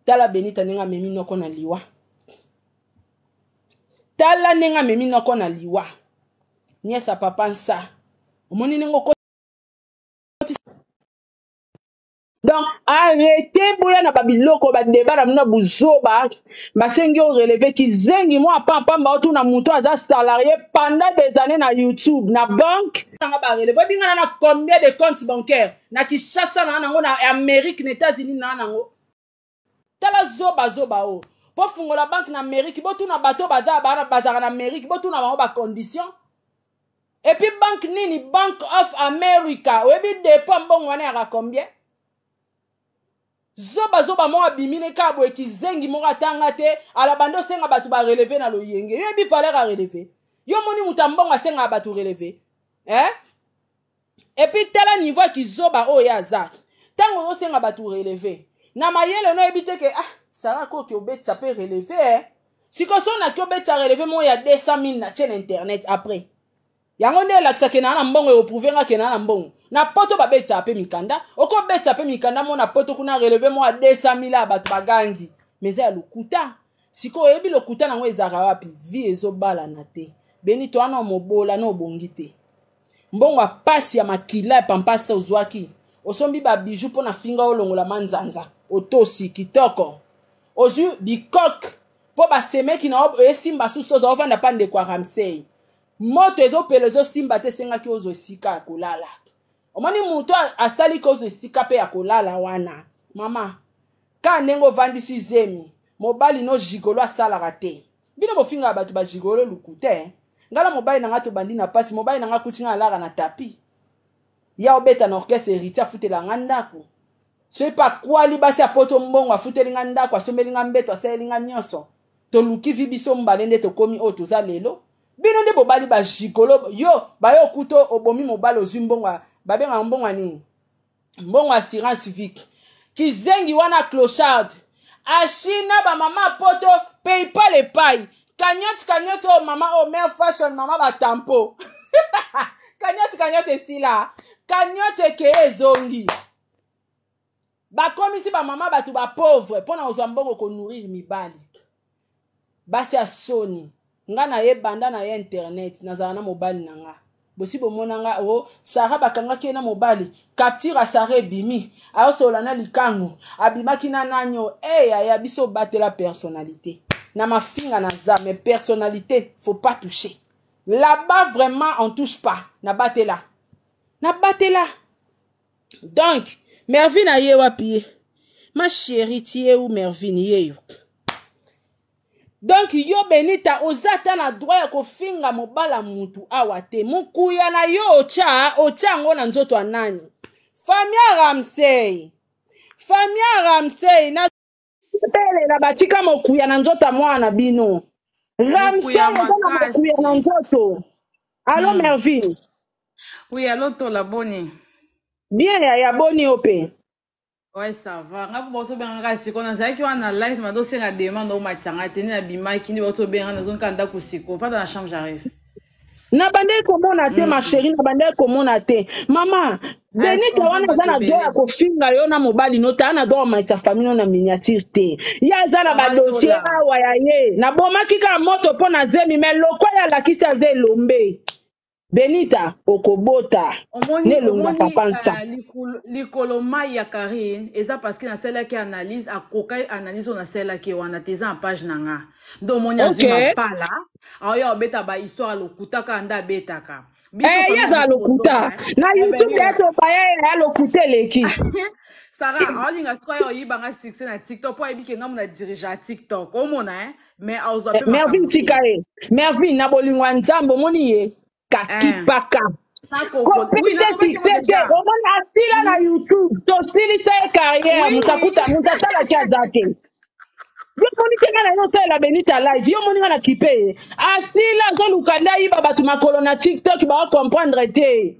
Tala Benita ndenge amemi noko na liwa, tala ndenge amemi noko na liwa. Niese ya papa nsa, omoni ndenge okotisi. Donc arrête, boya na babiloko badeba na bino ya buzoba. Basengi o relevé, kizengi mwa pampamba, otuna moto aza salarié pendant des années na YouTube na banque nanga barelevé. Obingana na combien de compte bancaire na Kinshasa na nango, na Amérique, na États-Unis na nango? Tala zoba zoba oyo. Mpo fungola banque na Amérique, botuna bato baza bazalaka na Amérique, botuna bango bacondition. Et puis banque nini? Bank of America. Oyebi dépôt mbongo wana yaka combien? Zobazoba moko abimi ne kaka boye, kizengi moko atanga te, alabandi osenga bato barelevé na loyenge. Yo yebi valeur ya relevé? Yo moni moto ya mbongo asengaka bato relevé, eh? Et puis tala niveau ya kizoba oyo ye aza. Ntango ozosenga bato relevé na mayele no, oyebi te ke ah, Sara koki obetisa mpe relevé, eh? Sikoyo so naki obetisa relevé moko ya 200 000 na tie na internet, après yango nde elakisa ke naa na mbongo, ekoprouver nga ke naa na mbongo. Na poto babetisaka mpe mikanda, okobetisa mpe mikanda mo na poto kuna, relevé moko ya 200 000 ya bato bagangi, mais eza ya lokuta. Sikoyo oyebi lokuta nango ezalaka wapi? Vie ezobalana te. Benito wana mobola na obongi te. Mbongo ya pasi ya makila ya pampasa ozwaki, osombi babiju mpo na finga, olongola manzanza, otosi kitoko, ozwi bikoke. Mpo basemeki na yo esimba susu te, oza ovanda mpa ndeko ya Ramsey. Moto ezopela ezosimba te, esengaki ozwa esika ya kolala. Omoni moto asali kozwa esika mpe ya kolala wana. Mama, kaka ndenge ovandisi zemi, mobali no gigolo asalaka te. Bino bofingaka bato ba gigolo lokuta. Eh? Ngai na mobali na ngai tobandi na pasi, mobali na ngai akuti ngai alaka na tapi. Ya obeta na orchestre héritier afutela ngai ndako. Soki mpe akwali basi ya poto mbongo afuteli ngai ndako, asombeli ngai mbeto, asaleli ngai nyonso. Toluki vi biso mbale nde tokomi oyo toza lelo. Bino nde bobali ba gigolo, yo bayo okuto obomi mobali ozwi mbongo, babengaka mbongo nini? Mbongo assurance vie. Kizengi wana clochard. Ashina ba mama poto PayPal epai. Cagnotte cagnotte oyo mama oyo mère fashion mama ba tampo. Cagnotte cagnotte esila. Cagnotte ekeye ezongi. Bakomisi ba mama bato ba pauvre mpo na kozwa mbongo ko nourrir mibali. Basi ya soni. Nga na ye banda na ye internet nazala na mobali na nga. Bosi bomona nga o oh, Sarah bakangaki ye na mobali. Capture ya Sarah ebimi. Ayosola na likangu. Abimaki na nani o. Eh hey, ya biso batela personnalité. Na mafinga na za mais personnalité faut pas toucher. Là-bas vraiment on touche pas. Na batela. Na batela. Donc Mervine aye wapi ye? Ma chérie tu es où Mervine yeyo? Donc yo Benita oza ata na droit ya kofinga mobala mutu awa te. Mukuya na yo otya otya yango na nzoto ya nani? Famia Ramsey. Famia Ramsey na belela batika mokuya na nzoto ya mwana na bino. Ramsey Mokuya oza na mokuya na makasi. nzoto. Allo Mervine. Oui, allo Tola, boni. Bien yaya boni yo pe. Ouais, ça va. Nga ko boso benga nga siko nazalaki wana na live mado senga demande o matanga te na bimaki nde bato benga nazo nka ndako siko. Va dans la chambre, j'arrive. Na bandaki komona te ma chérie, na bandaki komona te. Mama, Ah, tu Benita comprends wana aza bato na droit ya ebele. kofinga yo na mobali no te, aza na droit ya komatisa famille no na miniature te. Ye aza na ba Sarah dossier Tola. awa ya ye. Nabomaki kaka moto mpo na zemi, mais lokwa ye alakisi aza elombe. Benita okobota Omoni na elongi ya omoni papa nsa. likolo mai ya Karine eza parce que nasalaki analyse akokai analyse oyo nasalaki wana te eza na page na nga nde omoni azwi mapala aoya obeta ba histoire ya lokuta kaka nde abetaka biso Eh, ye famille na azala biso lokuta tozoka na eh youtube ben ye tobaya ye ya lokuta eleki. Sarah aolinga sikoyo aye oyiba nga succès na TikTok mpo ayebi ke nga mo na dirige ya TikTok omona eh mais aozwa mpe Mervine makambo tika te ye. Mervine na bolingo ya Nzambe omoni ye kakipaka. Oui, Kopesa nalobaki yango succès te deja. omoni asila na YouTube tosilisa ye carrière moto akuta moto atalaki aza te. Yo omoni te nga na yo osalela Benita live yo omoni nga na kipe ye asila azoluka nde ayiba bato makolo na TikTok bao comprendre te.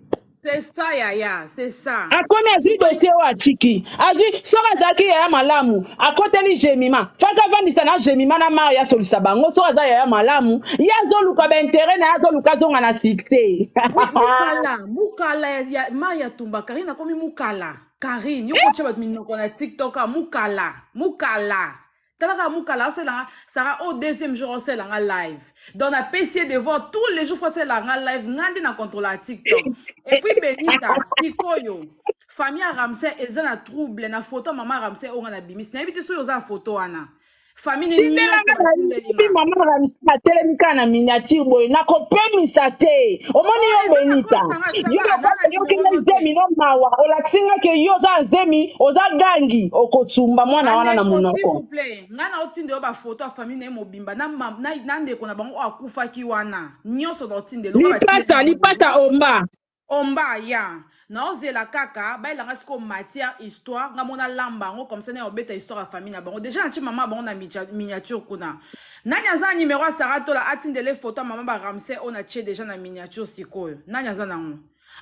C'est ça, yaya, c'est ça. Akomi azwi dossier oyo atiki azwi soki azalaki yaya malamu akoteli Jemima faka avandisa na Jemima na Maria asolisa bango soki aza yaya malamu ye azoluka ba intérêt na ye azoluka azonga na succès. Oui, mukala, mukala ya, ya Maria Tumba, Karine akomi mukala. Karine, yo kotia bato minoko na TikTok, ah, mukala, mukala. Tala kaka mukala asala nga Sarah au deuxième jour osala nga live. Donc na pesi ye devoir tous les jours faut asala nga live nga nde na contrôle TikTok. Et puis Benita sikoyo famille ya Ramsey eza na trouble na photo ya mama Ramsey oyo nga na bimisi. Nayebi te soki oza na photo wana. Famille ne Tindela nyonso nga na batindeli yebi nga. mama Ramsey atelemi kaka na miniature boye nakopemisa te omoni Oh, yo eza na Benita compte na nga yo Sarah, na lokola na oyoki numéro ngai no te. zemi no mawa olakisi nga ke yo oza na zemi oza gangi okotumba mwana wana na Bandeko, s'il monoko vous plaît, nga na otindela yo ba photo ya famille na ye mobimba na, ma, na, na ndeko na bango oyo akufaki wana. Nyonso na otindela yo, nga batindeli lipasa nga yango lipasa deja. omba Omba ya naozela kaka bayela nga sikoyo matière histoire nga mona lamba yango comme ça naye obeta histoire ya famille na bango déjà natie mama bango na miniature kuna nani aza na numéro ya Sarah Tola atindele photo ya mama ba Ramsey oyo natie déjà na miniature sikoyo nani aza nango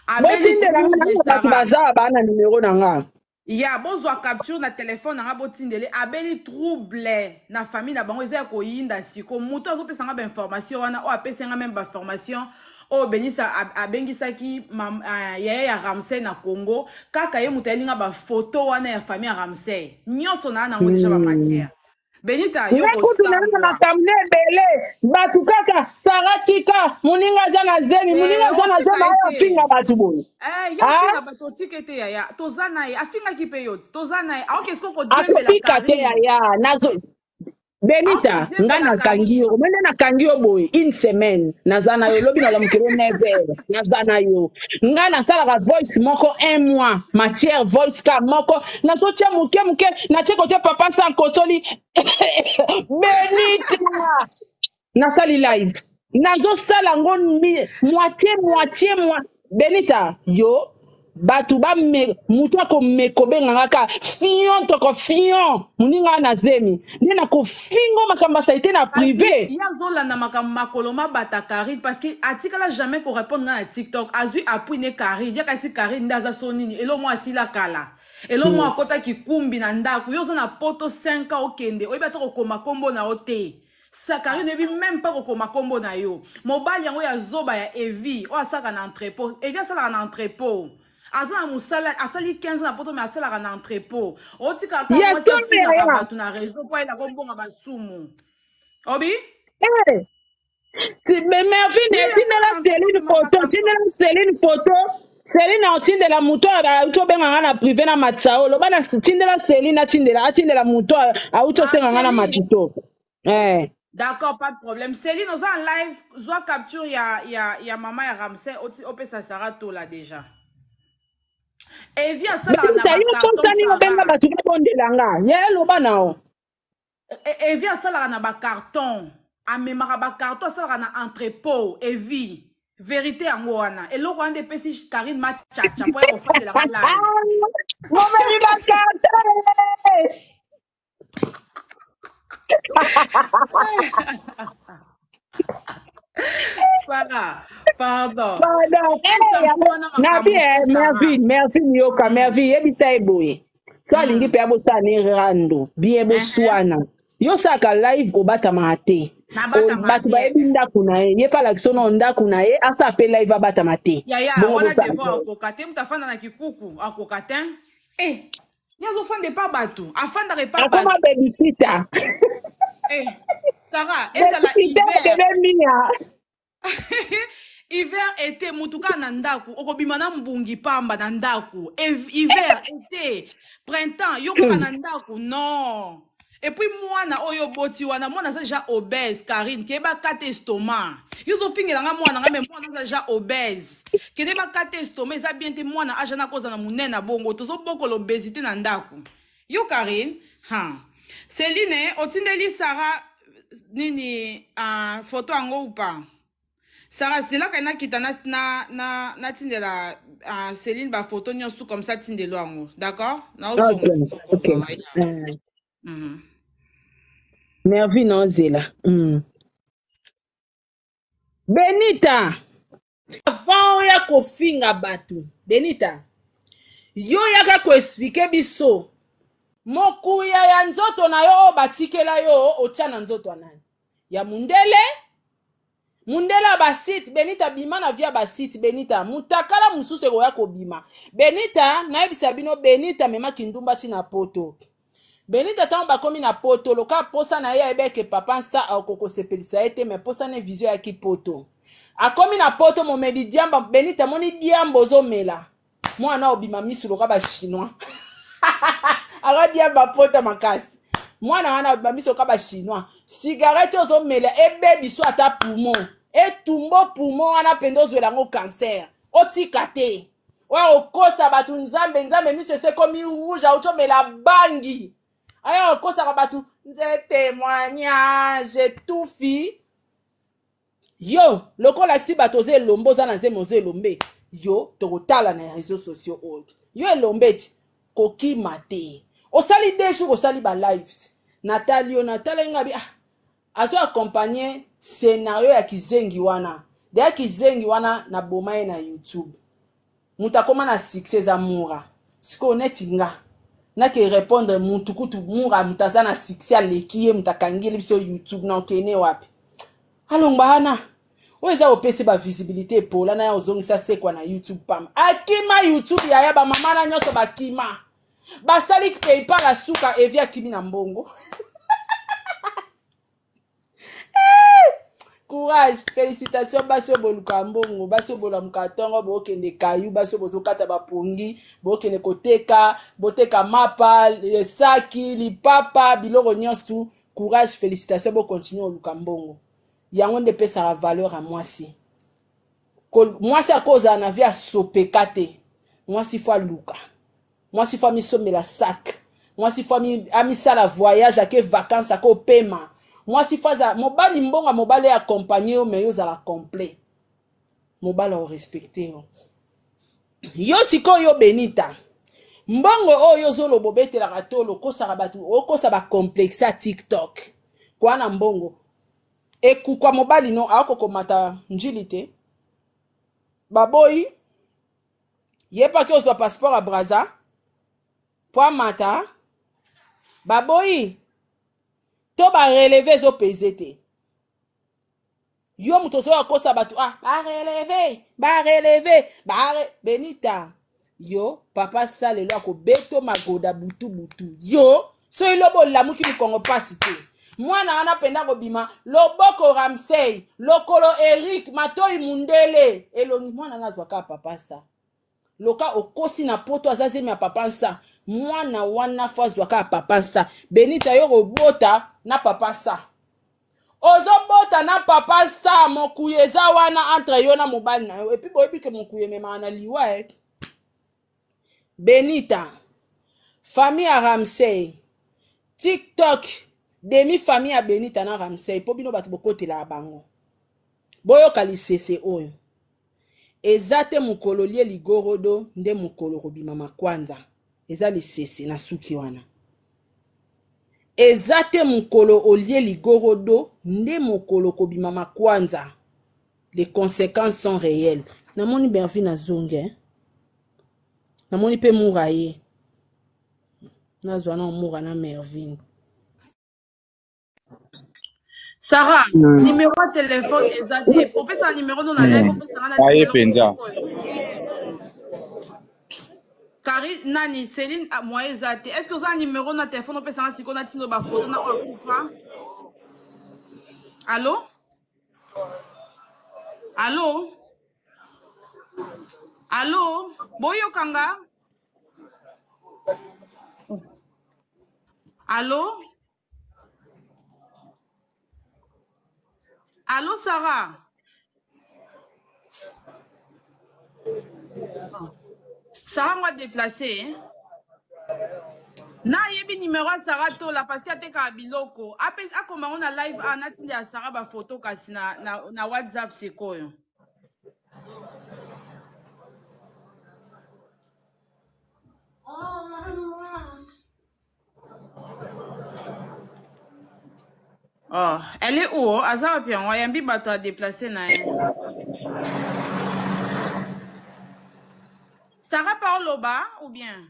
abeli botindela nga trouble na bato Sarah baza baa na numero na nga Ya bozwa capture na telephone na nga botindele abeli trouble na famille na bango eza ya koyinda siko moto azopesa nga ba information wana oyo apesi nga meme ba formation oyo Benisa abengisaki yaya ya Ramsey na Congo kaka ye moto ayeli nga ba photo wana ya famille ya Ramsey nyonso na nango deja ba matière Benita yo Nga kutu naza na kosambwa makambo na ebele bato kaka Sara tika moninga aza na zemi moninga eh aza na otika zemi ye ayo te afinga bato boye Eh, yo ah ofinga bato otika ete yaya toza na ye afingaki mpe yo ti toza na ye aoke siko kodiembela akofika te Karine yaya nazo Benita, nga nakangi yo, omoni nde nakangi yo boye une semaine, naza na yo lobi nalamukelo 9 heures, naza na yo. Nga nasalaka voice moko un mois, matière voice ka moko, nazotia moke moke, natie kote papa sa kosoli Benita, nasali live, nazosala yango moitié moitié moi Benita, yo bato ba me moto akomeka obenga nga ka fion toko fion moninga na zemi nde nakofingo makambo ya salite na Kasi prive ye azolanda makambo makolo mabata Carine parce que atikala jamais ko répondre nga na TikTok azui appui ne Carine ye kasi Carine nde aza so nini elo mwa asila kala elo mwa akota kikumbi na ndako yo oza na poto 5 ans okende oyebi ata kokoma kombo na yo te Sa Carine oyebi meme pas kokoma kombo na yo. Mobali yango ya zoba ya Evi oyo asalaka na entrepot. Evi asalaka na entrepot. Aza na musala asali 15 ans na poto mais asalaka na entrepot. Otika ka ya mwasi solo afingaka yaya bato na réseau po ayela kombonga basumu. Obi? Eh, mais mervine Oui, asalaka tindela na entrepot celine amemaka photo carton. tindela celine photo celine aotindela moto oyo auti obenga nga na privé na matisa oyo loba na tindela celine atindela atindela moto oyo auti Ah, osenga nga na Céline. matito eh. D'accord, pas de problème. Céline, oza en live, zwa capture ya ya ya mama ya Ramsey oti opesa Sarah Tola déjà. Evi asalaka na Benita ba yo carton sosani obenga Sarah. bato babondela nga ye loba na yo Evi asalaka na ba carton. Amemaka ba carton asalaka na entrepôt Evi. Verite yango wana. Eloko wana nde epesi Karine machacha po ya kofandelaka live. momemi bakarte Sarah, pardon. pardon Esa eh, yango mpo wana nabi makambo eh, te Sarah. mervine mervine yoka mervine yebisa ye boye so alingi mpe abosala ne rando bien boswana yo osalaka live obatamaka te Nabatamaka bato te. bayebi ndako na ye ye mpe alakisa no ndako na ye asala mpe live abatama te Yaya, bongo wana bosala devoir akoka te moto afanda na kikuku akoka te. Eh, ye azofanda epa bato, afandaka epa akoma bato. babysita Eh, Sarah, ezala babysita hiver. bebe mia Hiver été mutu kaka na ndako okobima na mbungi pamba na ndako hiver été printemps yo kaka na ndako non et puis mwana oyo oboti wana mwana aza déjà obèse Karine keye bakata estomac yo ozofingela nga mwana nga mais mwana aza déjà obèse kende bakata estomac eza bien te mwana age wana akozala monene na bongo tozobokola obésité na ndako yo Karine ha Céline otindeli Sarah nini uh, photo yango ou pas Sarah zelaka nakita na na na natindela uh, Céline ba photo nyonso tout comme ça tindelo yango d'accord naozonga ok ok mm Eh, -hmm. mervine ozela Benita Avant oya kofinga bato Benita yo yaka koexplike biso mokuya ya nzoto na yo oyo batikela yo otya na nzoto ya nani ya mundele mundele ya basite benita bima na vie ya basite benita mutakala mosusu ekoya kobima benita nayebisa bino benita amema kindumba ti na poto benita ntango bakomi na poto loka posa na ye ayebi eke papa nsa akoki kosepelisa ye te me posa ne vision yaki poto akomi na poto momeli diamba benita amoni diamba ozomela mwana obima misu loka bachinois aka diamba pota makasi mwana wana obima misu loka bachinois cigarette ozomela ebebiso ata poumon etumbo poumon wana mpenza ozwela yango cancer otika te oya kokosa bato nzambe nzambe miso esi ekomi rouge auti omela bangi aya kokosaka bato nze témoignage etufi yo lokola si bato oza elombe oza na nzembo oza elombe yo tokotala na réseau sociaux oyo yo elombe ti kokima te osali deux jours osali ba live ti natali yo natalaki nga bi ah azo accompagne scénario ya kizengi wana deya kizengi wana naboma ye na youtube moto akoma na succès eza mura sikoyo neti nga nake répondre mutu kutu mura moto aza na succès aleki ye moto akangeli biso youtube na okene wapi alongba wana oyo eza opesi ba visibilité epola na ya ozongisa sekwa na youtube pamba akima youtube yaya bamama na nyonso bakima basali paypal asuka evi akimi na mbongo courage félicitation basi oyo boluka mbongo basi oyo bolamuka ntongo bokende kayu basi oyo bozokata bapongi bokende koteka boteka mapa saki lipapa biloko nyonso tu. Courage, félicitation, bo continuer oluka mbongo. Yango nde epesaka valeur ya mwasi. Mwasi akozala na vie asopeka te. Mwasi fo aluka. Mwasi fo amisombela sac. Mwasi fo amisala voyage ake vacances akopema. Mwasi fo azala mobali mbongo ya mobali accompagner yo mais yo ozala complet. Mobali akorespecte yo. Yo sikoyo yo Benita. Mbongo oyo ozoloba obetelaka tolo okosaka bato okosa ba complexe ya TikTok. Kwa na mbongo ekukwa mobali no akokomata njili te. Baboyi ye paki ozwa passeport ya Brazza po amata baboyi to ba releve ezopeze te. Yo moto ozoya kosa bato ah ba releve ba releve ba re... Benita yo papa salelo akobeto magoda butu butu yo soki lobo olamuki mokongo mpasi te mwana wana mpenza akobima loboko Ramsey lokolo Eric matoi mundele elongi mwana wana azwa kaka papa sa loka okosi na poto aza zemi ya papa nsa mwana wana fo azwa kaka papa nsa Benita yo kobota na papa sa ozobota na papa sa mokuya eza wana entre yo na mobali na yo epuis boyebi ke mokuya ememaka na liwa eh. Benita famille ya Ramsey TikTok demi famille ya Benita na Ramsey mpo bino bato bokotelaka bango boyoka lisese oyo eza te mokolo lie ligorodo nde mokolo kobima makwanza eza lisese na suki wana eza te mokolo olie ligorodo nde mokolo kobima makwanza les conséquences sont réelles namoni Bervin azongi eh? Namoni mpe mura ye nazwa na mura na Mervin. Sarah, numéro ya téléphone eza te. Opesa numéro no na live, opesa nga na Aye numéro mpenza. oyo. Kari nani Céline ah, moyen eza te. Est-ce que oza na numéro na téléphone opesa nga sikoyo natindo ba photo na oyo akufa? Allo? Allo? Allo? Boyoka nga? Allo? Allo Sarah? Sarah ngo déplacé hein? Nayebi numéro ya Sarah Tola parce que atekaka biloko. Apesi akoma ngo na live a natindi ya Sarah ba photo kasi na WhatsApp sikoyo. Oh, elle est où? Aza wapi yango? Ayambi bato a déplacé na ye. Sarah Paoloba ou bien?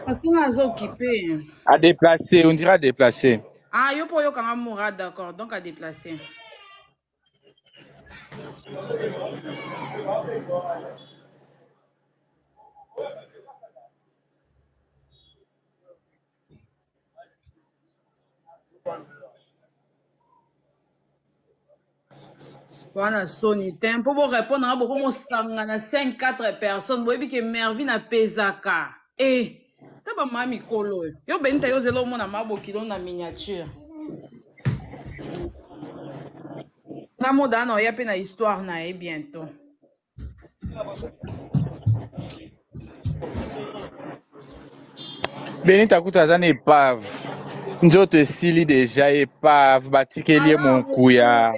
Parce que nga aza occupé. A déplacé, on dirait a déplacé. Ah, yo po oyokanga Moura, d'accord. Donc a déplacé. Wana soni te mpo borépondre nga bokomosangana 5 4 personnes boyebi ke Mervine apezaka e ta bamama mikolo oyo yo Benita yo ozela omona ma bokilo na miniature nga moda na oya mpe na histoire na ye bientôt. Benita kutu aza na epave nzoto esili deja epave batikeli ye Aza na monkuya mokuya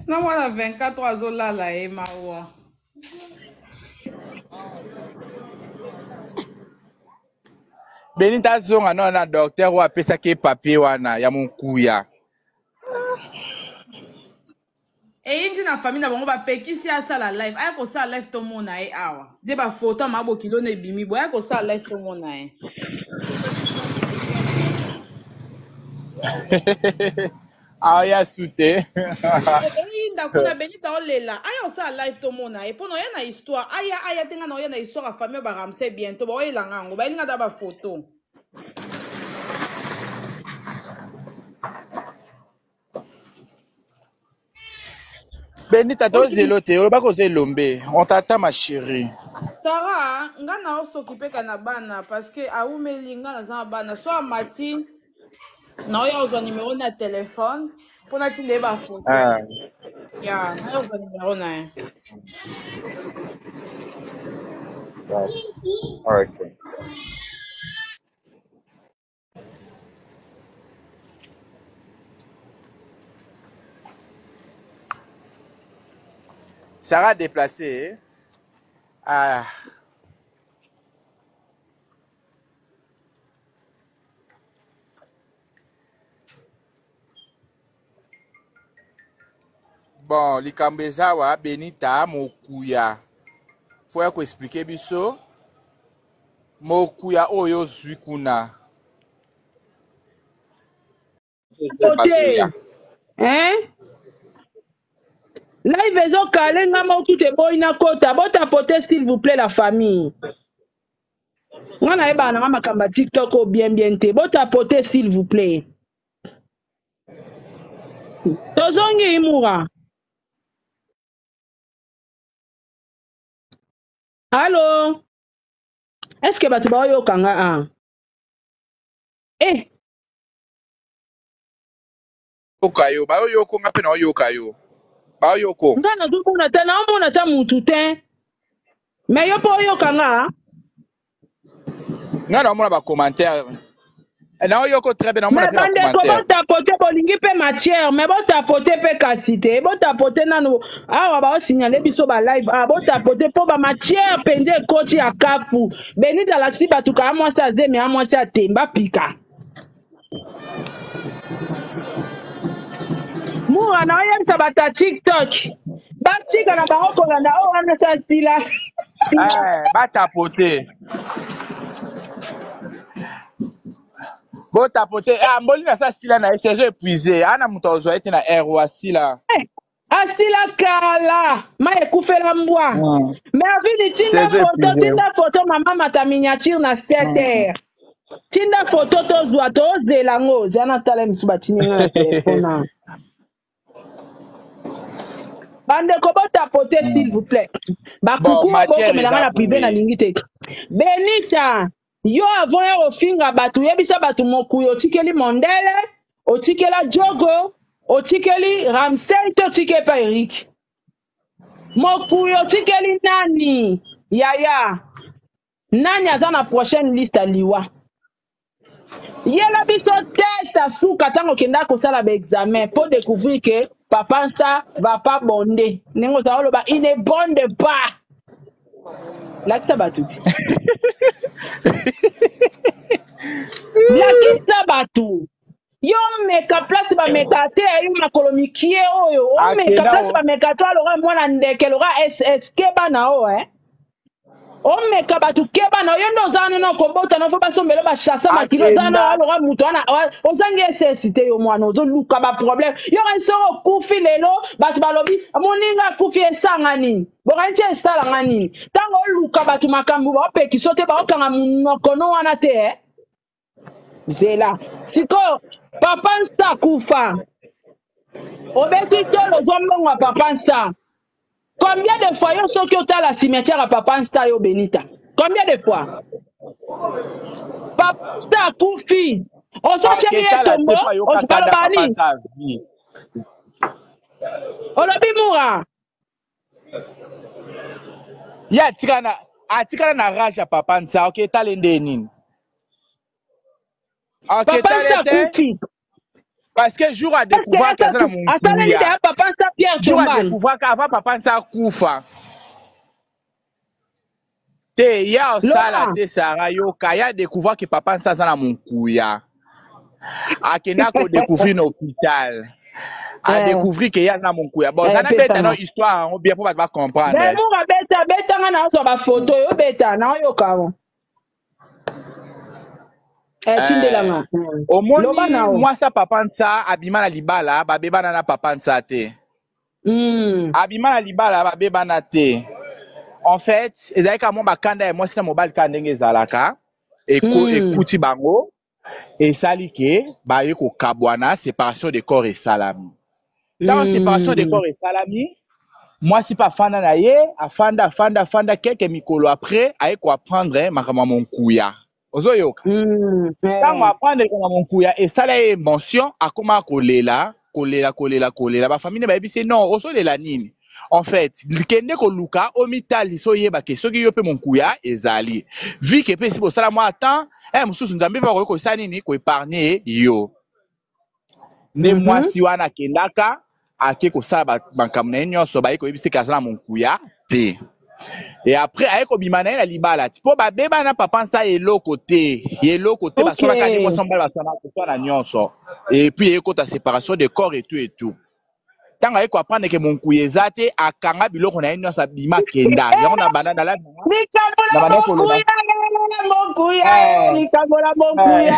na mwana 24 azolala ye mawa. Benita azonga nano na docteur oyo apesaki ye papier wana ya monkuya. Eyindi na famille na bango bapekisi asala live aya kosala live tomona ye awa nde bafoto ya mabokilo na ebimi boye aya kosala live tomona ye. Aya su te. Eyinda kuna Benita olela aya kosala live tomona ye mpona oya na histoire aya aya te nga na oya na histoire ya famille baramse bientôt baoyelanga yango bayelinga ta bafoto. Benita tozelo te olobaki oza elombe on t'attend ma chérie. Sarah, nga na osokipeka na bana parce que awumeli nga naza na bana so amati naoya kozwa numero na telefone mpo natinda ye bafoto Ah. ya naoya kozwa numero na ye. Ok. Sarah déplacée. Ah. Bon, likambo eza awa Benita mokuya. Faut ya ko expliquer biso mokuya oyo ozwi kuna. Côté. Hein? Live ezokale nga moko kutu eboyi nakota. Botapote s'il vous plaît la famille. Nga nayebaka nanga makambo ya TikTok oyo bien bien te. Botapote s'il vous plaît. Tozongi Mura. Allo? Est-ce que bato baoyoka nga ah? Eh, Yoka yo, baoyoko nga mpe naoyoka yo. Baoyoko. Nga nazomona ta naomona ta mutu te. Mais yo mpo oyoka nga? Nga naomona ba commentaire. Naoyoko très bien, naomona Mais mpe ba bandeko commentaire. botapote bolingi mpe matière, mais botapote mpe kasi te, botapote nanu awa baosignale biso ba live awa, botapote mpo ba matière mpenza ekoti ya kafu. Benita alakisi bato kaka mwasi azemi ya mwasi atemba pika. Mura na oyebisa bato ya TikTok batika na bango kolanda oyo wana sa sila. Eh, batapote. Botapote. Ah, mbolina sa sila na ye saison épuisé. Ana moto azwa ye te na air wa sila. Eh, asila kala ma ekufela mbwa. Mervine tinda Saison photo, épuisé. tinda photo mama mata miniature na 7 heures. Tinda photo tozwa tozela ngo. Zana tala misu batindi nga na telefone. Na. Bandeko botapote s'il vous plaît. Bon, Bakuku matière bokomela nga eza na privé boye. nalingi te. Benita, yo avant ya kofinga bato yebisa bato mokuya otikeli mondele, otikela Jogo, otikeli Ramsey to otikeli pa Eric. Mokuya otikeli nani? Yaya, nani aza na prochaine liste ya liwa? Yela biso test asuka ntango okenda kosala ba examen pour découvrir que papa nsa va pas bonder. Ndenge ozala oloba il ne bonde pas. Lakisa bato ti. Lakisa bato. Yo meka place bameka te yo makolo mikie oyo omeka Akenda place o bameka to aloka mwana ndeke loka ss keba na o eh. Omeka bato keba na yo nde oza wana na okobota na fo basombelo bachassa makili oza wana akenda aloka moto wana ozangi ss te yo mwana ozoluka baproblème yo kani soki okufi lelo bato balobi moninga akufi esanga nini bokani ti esalanga nini ntango oluka bato makambo baopekiso te baokanga monoko no wana te eh? Zela sikoyo papa nsa kufa obeti tolo ozwa mbongo ya papa nsa combien de fois yo soki otala cimetière ya papa nsa yo Benita combien de fois papa nsa akufi ozotyeli ye aketala te tombo mpo ayoka kanda baloba papa nini nsa vie. olobi mura Ye atikala na rage ya papa nsa oketala nde nini? Papa Aketala nsa te akufi parce que jour a est-ce que découvert que aza na asaleli monkuya. deya papa nsa Pierre Jour a Tombal découvert avant papa nsa akufa. Te ye osala loba te Sara yoka ye a découvert que papa nsa aza na monkuya. Akenda ko découvrir na hôpital. A eh, découvrir que ye aza na monkuya. Bon, eh, zana beta na pesanga histoire yango bien mpo bato ba comprendre. Mura beta betanga na ozwa bafoto yo beta na oyoka ngo eh, tindelanga Omoni loba na o mwasi ya papa nsa abima na libala babebana na papa nsa te. Abima na libala babebana te. En fait, ezalaki kaka mwa bakanda ya mwasi na mobali kaka ndenge ezalaka. Ekuti bango esali ke baye kokabwana séparation de corps esalami. Ntango séparation de corps esalami, Mwasi mpe afanda na ye, afanda afanda afanda, quelques mikolo après aye ko apprendre makambo ya monkuya. Ozoyoka? Ntango apprendre likambo ya monkuya, esala ye emotion, akoma kolela kolela kolela kolela. Bafamille bayebisi ye non, ozolela nini? En fait, kende koluka omitalisa, oyeba ke soki yo mpe monkuya ezali. Vu que mpe esi bosala mwa temps mosusu, Nzambe mpe akoki kosala nini, koépargner yo. Nde mwasi wana akendaka, ake kosala makambo na ye nyonso, baye koyebisa ke aza na monkuya te. Et après aye kobima na ye na libala ti mpo babeba na papa nsa eloko te, eloko te. Baswanaka nde mwasi mobali, baswana koswana nyonso, et puis eye kota séparation de corps et tout et tout. Ntango aye koapprendre ke monkuya eza te, akanga biloko na ye nyonso, abima, akenda. Yango na banda na live Likambo na na banda koloba monkuya, monkuya, likambo na monkuya.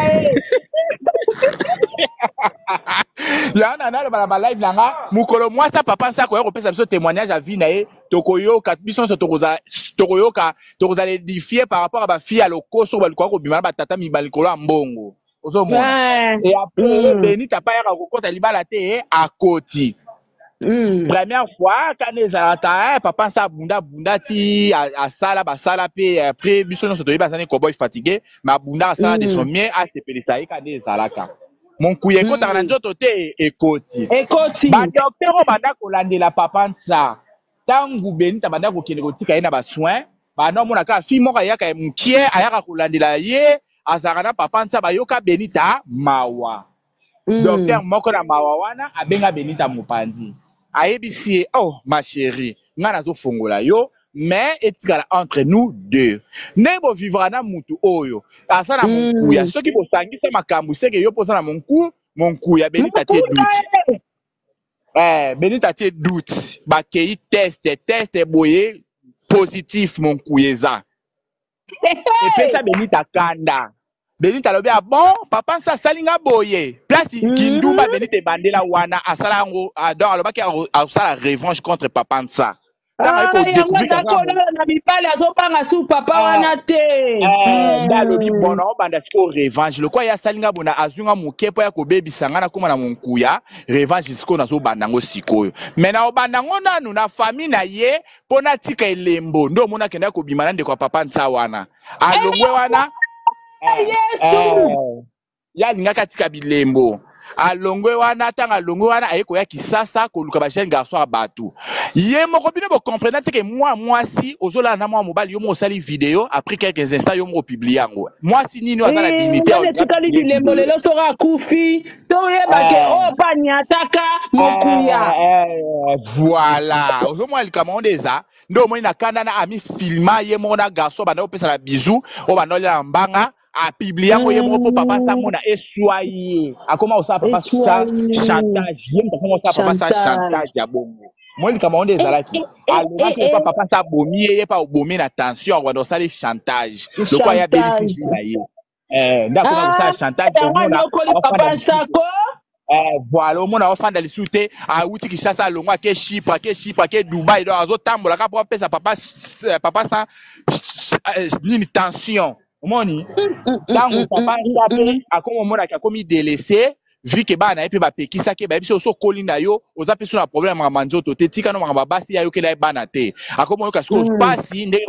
Yango na naloba na balive na nga, mokolo mwasi ya papa Nsako ya kopesa biso témoignage ya vie na ye, tokoyoka biso nyonso, tokoyoka, tokozala édifié par rapport à bafille ya lokoso balikoka kobima na batata mibali likolo ya mbongo. Ozomona? Et après Benita pa yaka kokota libala te, akoti première fois kana ezalaka papa nsa abunda abunda ti asala basala mpe. Après biso nyonso toyebi aza ne cowboy fatigué, mais abunda, asala de son mieux, asepelisa ye. Kana ezalaka monkuya ekotaka na nzoto te, ekoti. Ekoti. Badocteur oyo banda kolandela papa nsa, ntango Benita banda kokende kotika ye na basoin, banda omona kaka fille moko ayaka ya mokie, ayaka kolandela ye, azalaka na papa nsa. Bayoka Benita mawa. Docteur moko na mawa wana abenga Benita mopanzi, ayebisi ye: "Oh ma chérie, ngai nazofongola yo, mais etikala entre nous deux. Ndenge bovivra na mutu oyo aza na monkuya, soki bosangisa makambo, seke yo mpo oza na monkuya." Benita tie doute. Benita tie doute. Bakei test, test boye positif, monkuya eza. Epesa Benita kanda. Benita alobi: "Ah bon, papa nsa asali nga boye?" Place kindumba Benita ebandela wana, asala yango. Donc alobaki asala revanche contre papa nsa. Ntango aye kodécouvrir akolala na mibali, azobanga su papa wana te. Nde alobi: "Bon, naobanda sikoyo revanche. Lokwa ye asali nga bona, azwi nga moke mpo ya kobebisa nga, nakóma na monkuya. Revanche sikoyo nazobanda yango sikoyo, mais naobanda yango nanu na famille na ye mpo natika elembo." Nde omoni akendaki kobima na ndeko ya papa nsa wana, alongwe wana. Ye alingaki atika bilembo. Alongwe wana. Ntango alongwe wana, aye koya Kisasa koluka bajeune garçon ya bato ye moko. Bino bocomprendre te ke mwa mwasi ozolala na mwa mobali, yo moko osali video, après quelques instants yo moko opublier yango. Mwasi nini oyo aza na dignité? Etikali bilembo. Lelo soki akufi, toyeba ke oyo mpe anyataka mokuya. Voilà, ozomona likambo yango nde eza. Nde omoni na kanda na amifilma ye moko na garçon banda kopesa na bizu oyo banda olia na mbanga, apublier yango ye moko mpo papa samona eswa ye. Akoma kosala papa sa chantage, ye moto akoma kosala papa sa chantage ya bongo. Moi likambo yango nde ezalaki, alobaki lokola papa sa abomi ye, ye mpe abomi na tension, akobanda kosala chantage lokola ye abebisi vie na ye. Nde akoma kosala chantage. Omona papa Nsako. Voilà, omona ofanda lisusu te. Awuti Kinshasa, alongwa, ake Chypre, ake Chypre, ake Dubai. Donc azotambola kaka po apesa papa sa nini, tension. Omoni ntango papa nsa mpe akoma omonaki akomi délaissé, vu ke bana na ye mpe bapekisaki, bayebi so okoli na yo, oza mpe so na problème ya makambo ya nzoto te, tika no makambo ya basi. Ayokela ye bana te, akoma oyoka sikoyo mpasi ndenge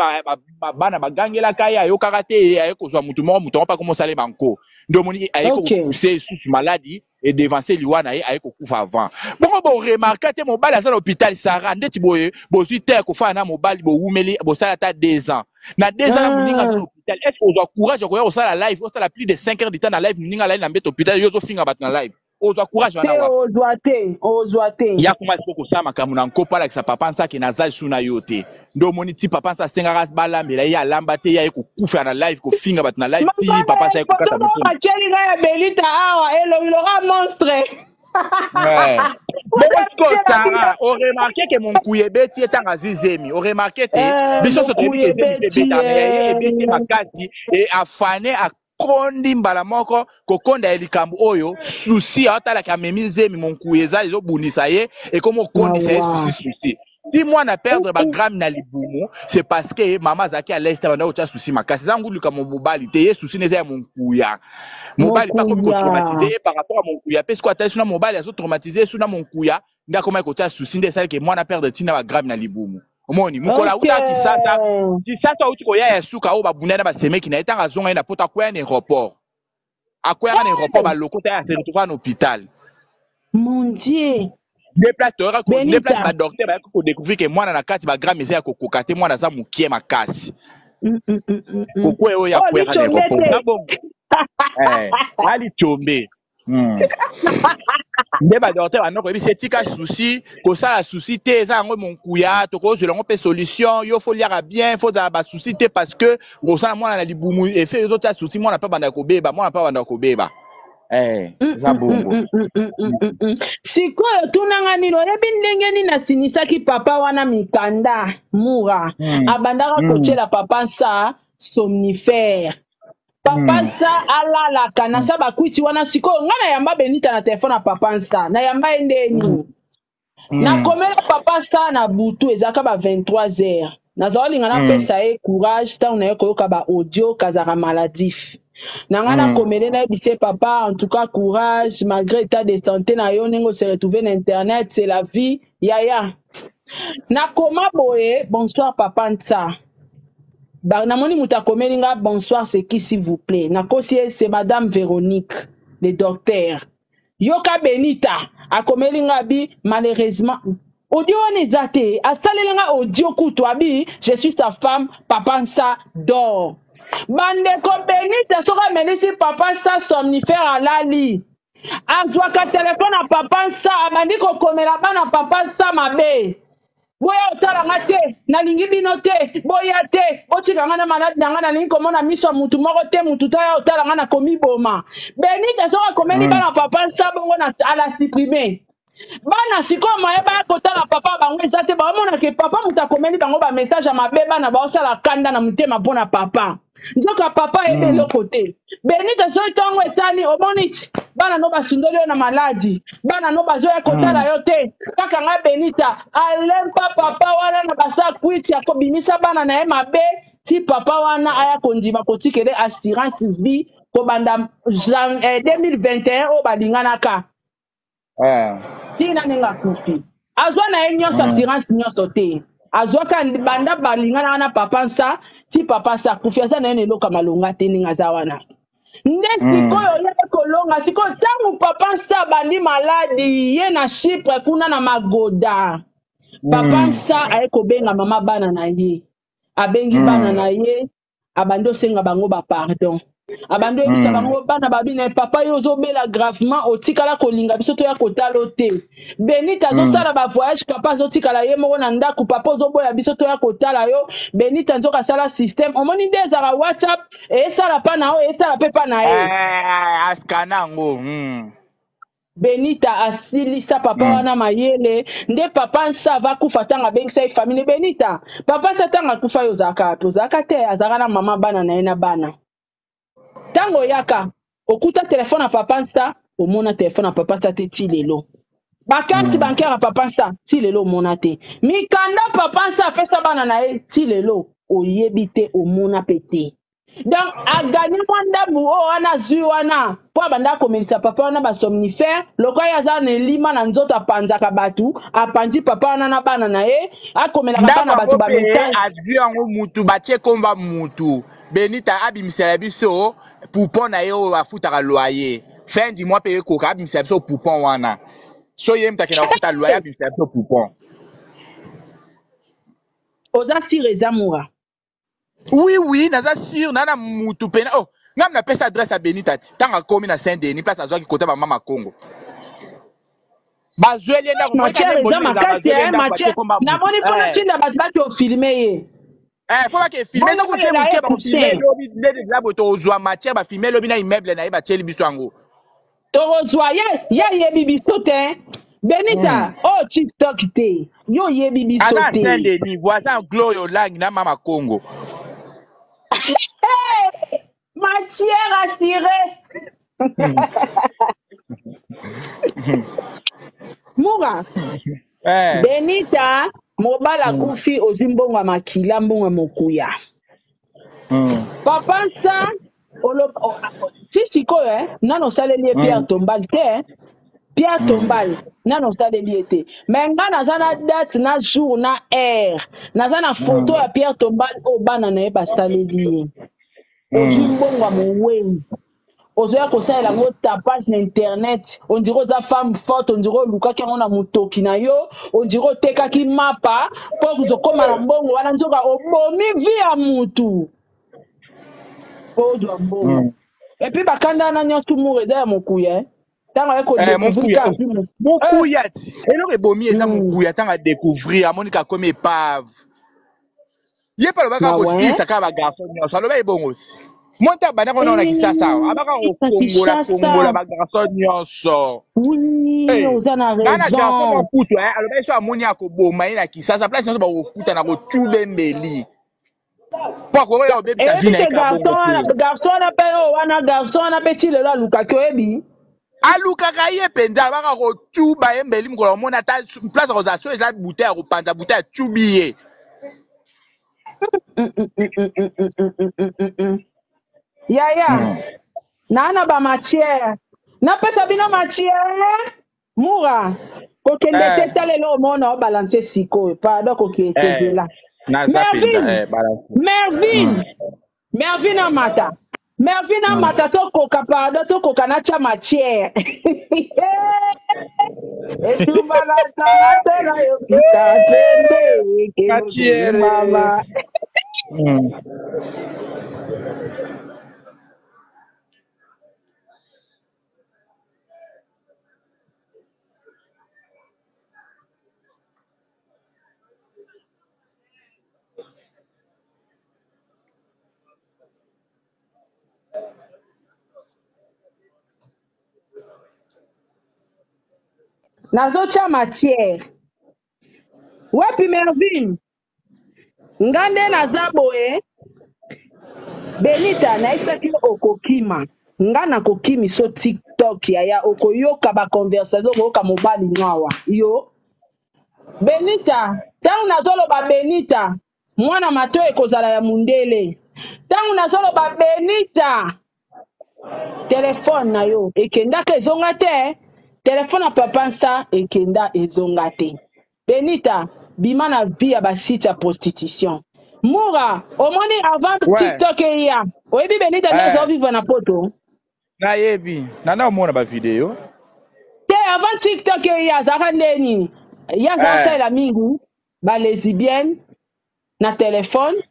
bana bagangelaka ye, ayokaka te. Aye kozwa mutu moko, mutu yango mpe akoma osala ye banko. Nde omoni aye kopousser lisusu maladie edevancer liwa na ye, aye kokufa avant. Bongo boremarquer te, mobali aza na hôpital, Sara, ndeti boye bozwi te kofana na mobali, bowumeli, bosala ata 2 ans, na 2 ans na moninga aza na hôpital, est ce que ozwa courage ya koya kosala live, osala plus de 5 heures du temps na live, moninga alali na mbeto hôpital, yo ozofinga bato na live? Ozwa courage wana wapi? Ozwa te, ozwa te. Ya koma sikoyo kosala makambo na nkopo, alakisa papa Nsake naza lisu na yo te. Nde omoni ti papa Nsa asengaka balambela ye, alamba te, ye aye kokufela na live, kofinga bato na live ti papa Nsa ekokata. Batieli ngai ya Belita awa, elongi loka monstre. Bongo sikoyo Sara, oremarquer ke monkuya ebeti ye ntango azwi zemi. Oremarquer te, biso nyonso toyebi ke zemi mpe ebetaka, mais ya ye ebeti ye makasi e afane, akondi mbala moko. Kokonda ya likambo oyo, susi aotalaki amemi zemi, monkuya eza, ezobundisa ye, ekomi okondisa ye, susi susi. Ti mwana perdre ba gramme na libumu, c'est parce que mama azalaki à l'aise te, abanda kotia souci makasi. Eza ngulu likambo mobali te, ye souci na eza ya monkuya. Mobali pe akomi Mokuya. kotraumatize ye par rapport à monkuya. Pe sikoyo atali suna mobali azo traumatize ye suna monkuya, nde akomaki kotia souci, nde esali ke mwana perdre ntina ba gramme na libumu. Omoni, mokolo Ok. awutaka Kisasa, Kisasa awuti koya ya suka oyo babundani na basemeki na ye, ntango azonga ye na poto akweya na aéroport. Akweyaka na aéroport, balokota ye, ase retrouva na hôpital. Mon Dieu. Nde place toyaka ko, nde place Benita. ba docteur bayaki ko découvrir que mwana na kati ba gramme eza ya kokoka te, mwana aza mokie makasi. Kokweya oyo Oh, akweyaka na lichombe aéroport. te. Na bongo. Ali Chombe. Nde ba docteur banda koyebisa ye, tika souci, kosala souci te, eza yango monkuya, tokozwela yango mpe solution, yo fo liaka bien, fo ozala ba souci te parce que okosala mwana na libumu, effet ozotia souci, mwana mpe abanda kobeba, mwana mpe abanda kobeba. Eza bongo. Sikoyo tunanga nini, oyebi ndenge nini asinisaki papa wana mikanda Mura? Abandaka kotiela papa nsa somnifère. Papa nsa alalaka na sa bakwiti wana. Sikoyo nga nayamba Benita na telefone ya papa nsa, nayamba ye nde nini? Nakomela papa nsa na butu, ezalaka ba 23 heures. Nazaolinga napesa ye courage ntango naye koyoka ba audio kazaka maladif. Na nga nakomele, nayebisi ye: papa, en tout cas courage, malgré état de santé na yo, ndenge ose retrouve na internet, c'est la vie, yaya. Nakoma boye: bonsoir papa Nsa. Ba, namoni moto akomeli nga: bonsoir, c'est qui, s'il vous plaît? Nakosi ye: c'est madame Véronique, le docteur. Yoka, Benita, akomeli nga abi malheureusement audio wana eza te. Asaleli nga audio kutu, abi je suis sa femme, papa Nsa dort. Bandeko, Benita soki amelisi papa Nsa somnifère, alali, azwaka telefone ya papa Nsa, abandi kokomela bana papa Nsa mabe: boya otala nga te, nalingi bino te, boya te, botika nga na maladi na nga, nalingi komona miso ya mutu moko te, mutu te aya otala nga, na komiboma. Benita soki akomeli bana papa Nsa bongo na ala supprime bana. Sikoyo moye baya kotala papa bango eza te. Baomonake papa moto akomeli bango bamessage ya mabe, bana baosala kanda na motema mpo na papa, nzoka papa ayebi eloko te. Benita soki ntongo etali, omoni ti bana no basundoli yo na maladi, bana no bazoya kotala yo te. Kaka nga Benita alempa papa wana na basa kwiti, akobimisa bana na ye mabe ti papa wana aya kondima kotikele assurance vie kobanda 2021 oyo balinganaka ntina ndenge akufi. Azwa na ye nyonso, assurance nyonso te azwaka banda balingana wana papa Nsa ti papa Nsa akufi. Aza na ye na eloko ya malonga te ndenge aza wana. Nde sikoyo ye kolonga sikoyo, ntango papa Nsa abandi maladi ye na Chypre kuna na Magoda, papa Nsa aye kobenga mama bana na ye. Abengi bana na ye, abandi osenga bango bapardon, abandi oyebisa bango bana babina: papa, yo ozobela gravement, otikala kolinga biso toya kotala yo te. Benita azosala bavoyage, papa azotikala ye moko na ndako, papa ozoboya biso toya kotala yo. Benita nzoka asala système, omoni nde ezalaka WhatsApp, esala mpa na oyo, esala mpe mpa na ye. Askana yango. Benita asilisa papa wana mayele. Nde papa Nsa ava kufa, ntango abengisa ye famille, Benita, papa Nsa ntango akufa, ye ozalaka wapi? Ozalaka te, azalaka na mama bana na ye na bana. Ntango oyaka okuta telefone ya papa Nsa, omona telefone ya papa Nsa te ti lelo. Bacarte bancaire ya papa Nsa ti lelo omona te. Mikanda papa Nsa apesa bana na ye ti lelo oyebi te, omona mpe te. Donc aganye mwa ndambu oyo wana azwi wana mpo abanda akomelisa papa wana basomnifère. Lokola ye aza na elima na nzoto, apanzaka bato, apanzi papa wana na bana na ye, akomelaka Ndako bana yango bato mpe bamessage. Azwi yango mutu batie komba mutu. Benita abimisela biso coupon na ye oyo afutaka loyer fin du mois mpe ekoka, abimisela biso coupon wana. So ye mutu akenda kofuta loyer, abimisela biso coupon. Oza sûr eza Mura? Oui, naza sûr, na mutu pena. Oh, ngam napesa adresse ya Benita ti ntango akomi na Saint Denis, place azwaki kota bamama Congo, bazweli ye ndako. Matière eza makasi, matière namoni mpo natinda bato baki ofilme ye. Fo bake filme, eza kutu moke, bakofilme lobi. Nde eza boye, tozwa matière, bafilme lobi na immeuble na ye, batieli biso yango. Tokozwa ye, ye ayebi biso te. Benita, oyo TikTok te, yo oyebi biso Aza te. Saint Denis, voisin Gloire Olangi na mama Congo. Matière assurée. Mura. Benita. Mobali akufi ozwi mbongo ya makila, mbongo ya mokuya. Papa Nsa olo, o, ti sikoyo eh, nano osaleli ye Pierre Tombal te eh. Pierre Tombal nano osaleli ye te. Mais nga naza na date na jour na heure. Naza na photo ya Pierre Tombal oyo bana na ye basaleli ye. Ozwi mbongo ya moweyi. Ozoya kosalela yango tapage na internet, on dirait oza femme forte, on dirait olukaki yango na motoki na yo, on dirait otekaki mapa mpo ozokoma na mbongo wana, nzoka obomi vie ya mutu mpo ozwa mbongo. Et puis bakanda wana nyonso mur eza ya mokuya eh. Ntango aye Eh, kodécouvrir mokuya ka azwi eh. Mokuya ti eloko ebomi eza mokuya. Ntango adécouvrir amoni ka akomi épave, ye mpe alobaka Mawa eh? kosilisa kaka bagarçon nyonso. Aloba ebongo ti mo nte abandaka nao na Kisasa awa, abaka Eh, na kokongola kongola Kinshasa bagarçon nyonso. Oui, Eh, oza na nga na garçon raison. moko kutu eh, alobaki so amoni akoboma ye na Kisasa, place nyonso bakokuta na kotube mbeli mpo akokoya kobebisa Eyebi vi na ye ke kaka garçon bongo wana, te. garçon wana mpe oyo wana, garçon wana mpe ti lelo alukaki, oyebi. Alukaka ye mpenza, alobaka kotuba ye mbeli mokolo amoni ata place akozala so eza bute ya kopanza bute, atubi ye. Yaya, naa na bamatière, napesa bino matière. Mura kokende te. Tala eloko moko na obalance sikoyo, pardon, kokende te. Zela. Naza mpenza Mervine. Balance. Mervine, Mervine amata, Mervine amata, tokoka, pardon, tokoka natya matière. Etumba na tala yo kita pembe kende. Matière. Mama. Nazotya matière wapi? Mervine, nga nde naza boye. Benita, nayebisaki yo okokima, nga nakokimiso TikTok. Yaya, okoyoka baconversation, okoyoka mobali no awa. Yo Benita, ntango nazoloba Benita mwana mato ekozala ya mundele, ntango nazoloba Benita, telefone na yo ekendaka ezonga te, telefone ya papa Nsa ekenda ezonga te. Benita, bima na vie ya basite ya prostitution. Mura, omoni avant TikTok eya, oyebi Benita nde azovivre na poto. Nayebi, nanda omona bavideo. Te, avant TikTok eya, azalaka nde nini? Ye aza osalela mingi balesbienne na telefone,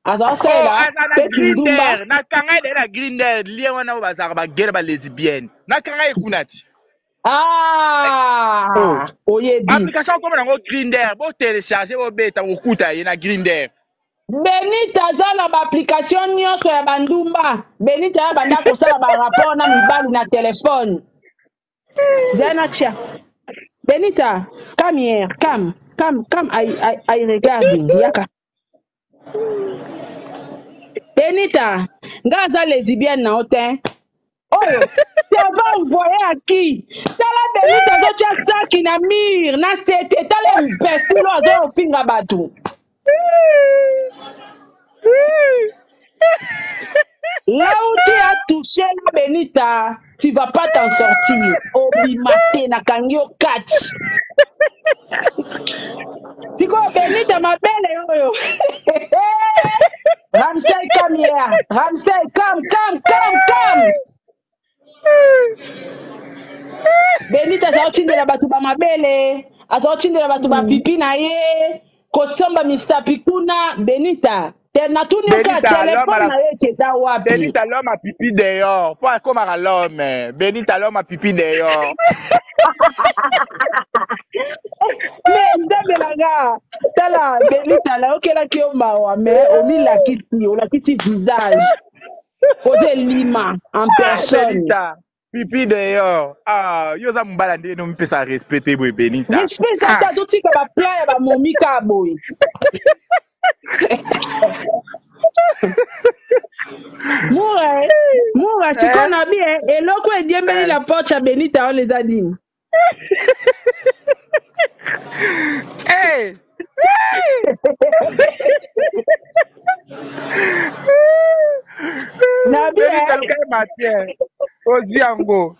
aza Oh, osalela aza na mpe kindumba. Grindr. Nakanga ye na Grindr, lien wana oyo bazalaka bagere balesbienne, nakanga ye kuna ti. Ah. Oh. Oyebi. Application okoma nango Grindr, botélécharge, bobeta, kokuta ye na Grindr. Benita aza na baapplication nyonso ya bandumba. Benita ya banda kosala barapport na mibali na telefone. Zala na tia Benita, come here, come, come, come. I regarding yaka. Benita, nga aza lesbienne na yo te. Oyo tu vas envoyer à qui? Tala, Benita azotia saki na mur na sete. Tala imbécile oyo azofinga bato. Là où tu as touché la Benita, tu vas pas t'en sortir. Obima te, nakangi yo catch. Sikoyo Benita mabele oyo. Ramsey, come here. Ramsey, come, come, come, come. Benita azalotindela bato ba mabele, azalotindela bato ba pipi na ye, kosomba misapi kuna. Benita, te natuni yo kaka. Benita, l'homme à Telefone la na yo ekenda wapi? Benita, l'homme à pipi dehors. Po akomaka l'homme. Benita, l'homme à pipi dehors. Me nzambe na nga, tala Benita, nayokelaki yo mawa, me omilakisi, olakisi visage, oza elima en personne. Benita, pipi dehors. Ah, yo oza mobala ndenge nomipesa respect te boye, Benita. Respect eza te. Azotika baplan ya bamomi kaka boye. Mura, eh? Mura, sikoyo na bi eh, eloko ediembeli na porte ya Benita wana eza nini? Hey! Nabi Benita eh, luka ye matière ozwi yango.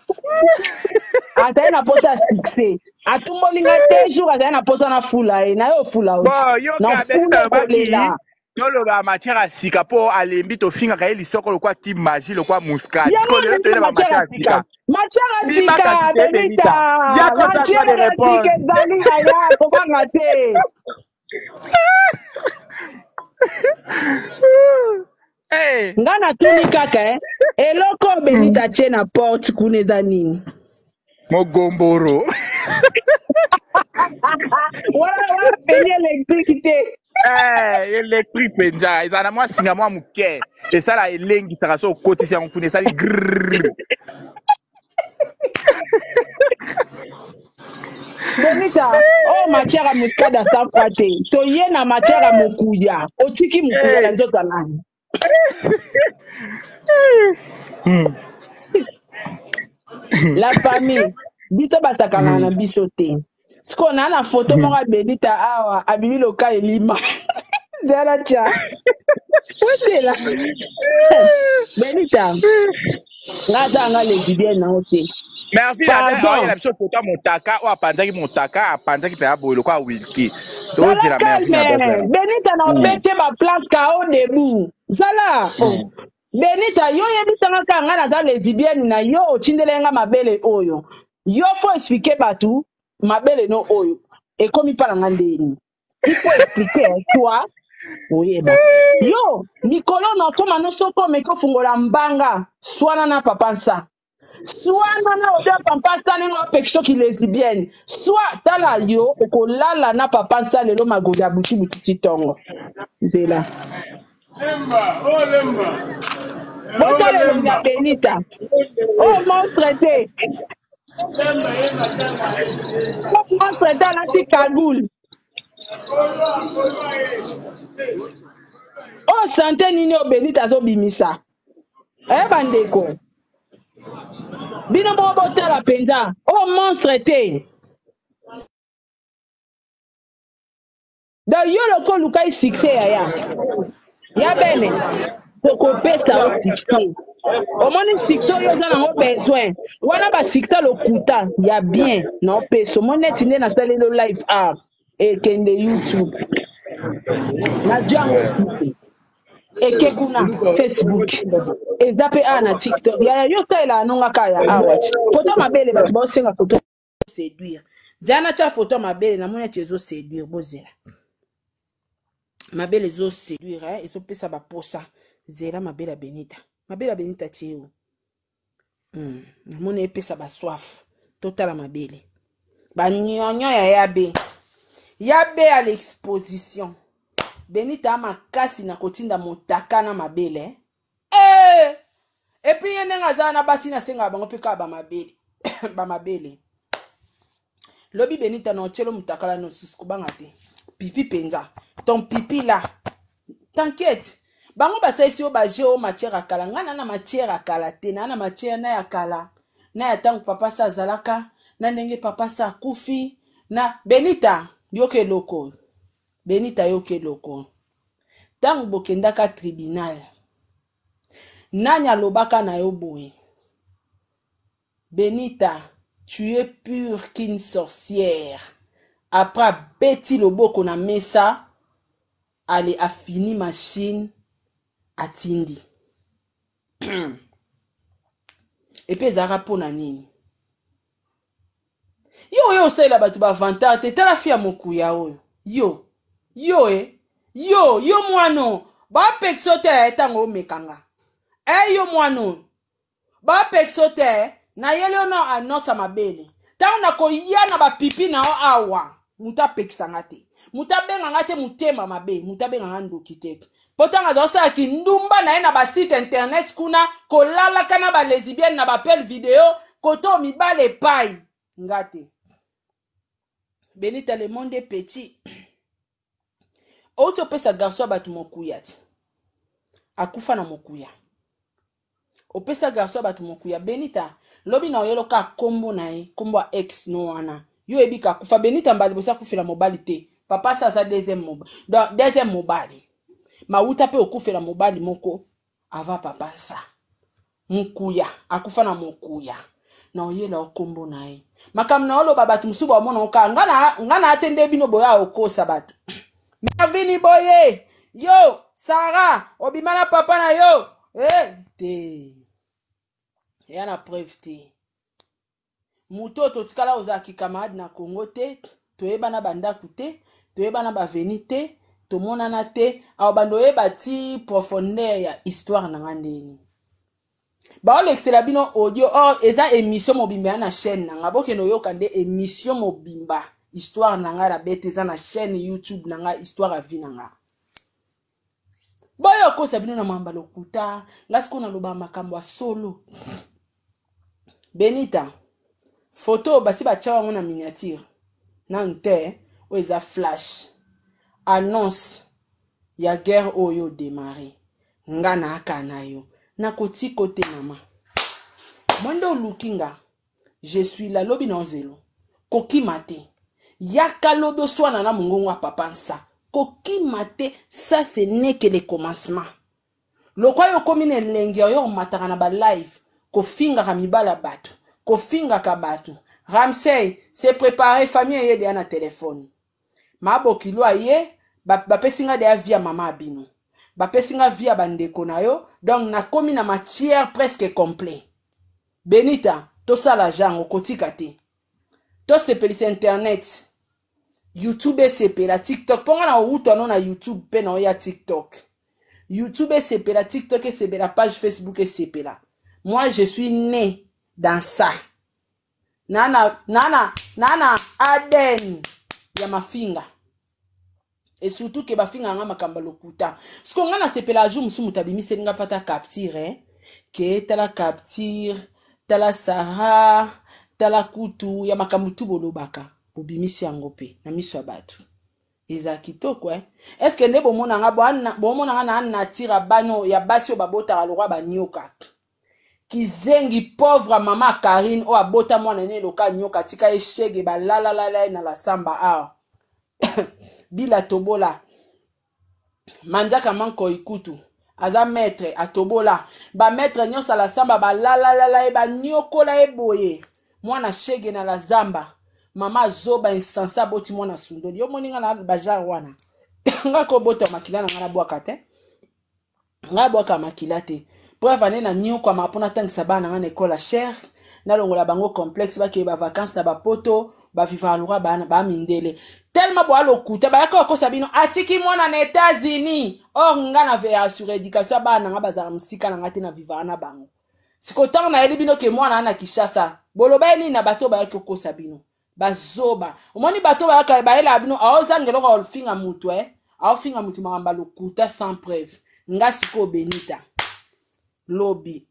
Azali na posa ya succès, atumboli nga deux jours, azali na posa na fula ye na ye ofula oti Bon, na yoka Benita fula alobaki okolela. toloba matière ya sika mpo alembi tofingaka ye lisoko lokwa ki magie lokwa muscade. Yango Sikoyo lelo azali toyei na na matière bamatière ya ya sika, sika. matière ya Bima sika. kasi te Benita, Benita, yaka ta matière de ya sika réponse. ezali aya kobanga te. Hey. Nga natuni kaka eh, eloko oyo Benita atie na porte kuna eza nini? Mogomboro. Wana wana peli électrique te. Eh, électrique mpenza ezala na mwa singa mwa moke esala elengisaka so okotisi yango kuna esali grrr. Benita, oyo matière ya muscade ya safra te, toye na matière ya mokuya. Otiki mokuya na Eh. nzoto ya nani? La famille, biso basakanaka na biso te. Sikoyo naa na foto moko ya Benita awa abimi loka elima. Zala tya wetela Benita, nga aza nga lesbienne nango te. Merci na Pardon. oyela biso foto ya motaka oyo apanzaki motaka, apanzaki mpenza boye lokola Wilki. Zala Tozela merci na calme. dozela. Benita, na obete ba plan kao debout. Zala. Oh. Benita, yo yebisanga kaka nga naza lesbienne na yo otindela nga mabele oyo. Yo faut expliquer bato mabele no oyo ekomi mpa na nga ndeni. Il faut expliquer toi oyeba. Yo mikolo na okóma no soko omeki ofungola mbanga swana na papa nsa. Swana na obe papa nsa ndenge opeki soki lesbienne. Soit tala yo okolala na papa nsa lelo magodi ya butu butu ti ntongo. Nzela. Botala elongi ya Benita. Oyo monstre te. Oyo monstre te alati cagoule. Oyo sante nini oyo Benita azobimisa? Eh bandeko. Bino moko botala mpenza. Oyo monstre te. Donc yo loko olukai succès yaya. Ya bene. Tokopesa yo succès. Omoni succès oyo oza nango besoin. Wana ba succès lokuta ya bien na opesa. Omoni neti nde nasaleli yo live art. Ekende YouTube. Nazwi yango succès. Eke kuna Facebook. Eza pe awa na TikTok. Yaya yo osalelaka nonga kaka ya awa ti. Foto mabele bato baosenga foto. Séduire. Zela natya foto ya mabele, namoni eti ezoséduire, bozela. Mabele ezoséduire, eh, ezopesa baposa. Zela mabele ya Benita. Mabele ya Benita tie yo. Namoni epesa basoif. Totala mabele. Banyonyo ya yabe. Yabe à l'exposition. Benita makasi na kotinda motaka na mabele. Eh! Et puis ye ndenge aza na basi nasengaka bango mpe kaka bamabele. Bamabele. Lobi Benita na otielo mutakala no susu kobanga te. Pipi penza. Ton pipi là. T'inquiète. Bango basalisi yo ba jeu matière ya kala. Nga na na matière ya kala te. Na na matière na ya kala. Na ya tango papa sa azalaka. Na ndenge papa sa akufi. Na Benita yoke loko. Benita yoke loko. Tango bokendaka tribunal. Nani alobaka na yo boye? Benita, tu es pure qu'une sorcière. Après abeti loboko na mesa, ale afini machine atindi. Et puis ezalaka mpona nini? Yo oyo osalela bato ba vantard te, tala fi ya mokuya oyo. Yo, yo e, yo, yo mwano, bapekisa te ntango omekanga. E yo mwano, bapekisa te, nayeli yo na annonce ya mabele. Ntango nakoya na bapipi na yo awa, moto apekisanga te. Moto abenganga te motema mabe, moto abenganga ndoki te. Po ntango azosala kindumba na ye na basite internet kuna, kolalaka na ba lesbienne na bapel video, koto mibale epai. Nga te. Benita, le monde est petit. Outi opesa garçon ya bato mokuya ti. Akufa na mokuya. Opesa garçon ya bato mokuya. Benita, lobi na oyeloka kombo na ye, kombo ya ex no wana. Yo ebika akufa. Benita mbali bosa akufela mobali te. Papa sa aza deuxième mobali. Donc deuxième mobali. Mawuta pe okufela mobali moko avant papa nsa. Mukuya akufa na mokuya. Na oyela okombo na ye. Makambo na oloba bato mosusu bamona oka nga na nga na atende bino boya okosa bato. Mervini boye yo Sarah obima na papa na yo eh te. Eya na preuve te. Moto oyo totikala kozala kikamarade na Congo te, toyebana bandako te, toyebana baveni te, tomonana te, awa bando oyeba ti profondeur ya histoire na nga ndeni. Baolekisela bino audio or eza émission mobimba ya na chaîne na nga, bokende oyoka nde émission mobimba histoire na nga na bete eza na chaîne YouTube na nga histoire ya vie na nga. Boyo okosa bino na mamba lokuta, nga sikoyo naloba makambo ya solo. Benita, photo basi batya yango na miniature nanu te, oyo eza flash annonce ya guerre oyo démarrer. Nga na akana yo nakotiko te mama mwende oluki nga je suis là lobi na ozelo kokima te yaka lobi oswana na mongongo ya papa nsa kokima te ça ce n'est que le commencement lokwa yo okomi na elengi ya yo omataka na ba live kofingaka mibala bato kofingaka bato Ramsey se préparer famille eye deya na telefone mabokilo aye bapesi nga deya vie ya mama ya bino bapesi nga vie ya bandeko na yo donc nakomi na matière presque complet Benita tosala jango kotika te tosepelisa internet youtube esepela tiktok mpo nga na owuta no na youtube mpe na oya tiktok youtube esepela tiktok esepela page facebook esepela moi je suis né dans ça nana nana nana adn ya mafinga et surtout ke bafinga nga makambo ya lokuta siko nga nasepela jour mosusu moto abimiseli nga pata capture eh? ke tala capture tala sara tala kutu ya makambo tu bolobaka bobimisi yango mpe na miso ya bato eza kitoko eh? eske nde bomona nga bomona nga na nature ya bano ya basi oyo babotaka lokwa banyoka kizengi pauvre mama Karine oyo abota mwana ne loka nyoka tika ye shege balalalala ye na la samba awa bila tobola manzaka mankoi kutu aza maître atobola ba maître nyonso ala samba balalalala ye banyokola ye boye mwana shege na la zamba mama zoba insense aboti mwana sundoli yo moni nga na bajar wana nga kobota makila na nga nabwaka te ngai abwaka makila te preuve ane na niokwama mpo natangisa bana na ngai na ekole ya cher nalongola bango complexe bakeye bavacance na bapoto bavivaka lokola bamindele tellement boya lokuta bayaka kokosa bino atiki mwana na États-Unis or nga na veya sur éducation ya bana na ngai bazala mosika na ngai te na vivaka na bango siko ntango nayeli bino ke mwana na Kinshasa boloba ye nini na bato bayaki kokosa bino bazoba omoni bato bayaka bayelaka bino aozanga eloko aofinga motu e aofinga motu makambo ya lokuta sans preuve nga sikoyo benita lobi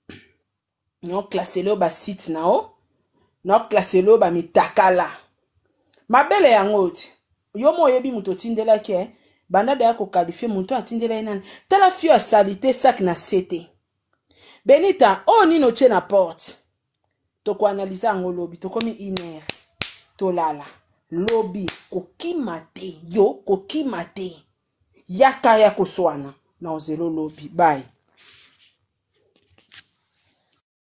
naoklasele yo basite na yo naoklasele yo bamitakala mabele yango ti yo mo oyebi moto otindelaki e banda deya kokalifie moto atindela ye nani tala fio ya salite sak na se te benita oyo nini otie na porte tokoanalyse yango lobi tokomi une heure tolala lobi kokima te yo kokima te yaka ya koswana na ozelo lobi bye.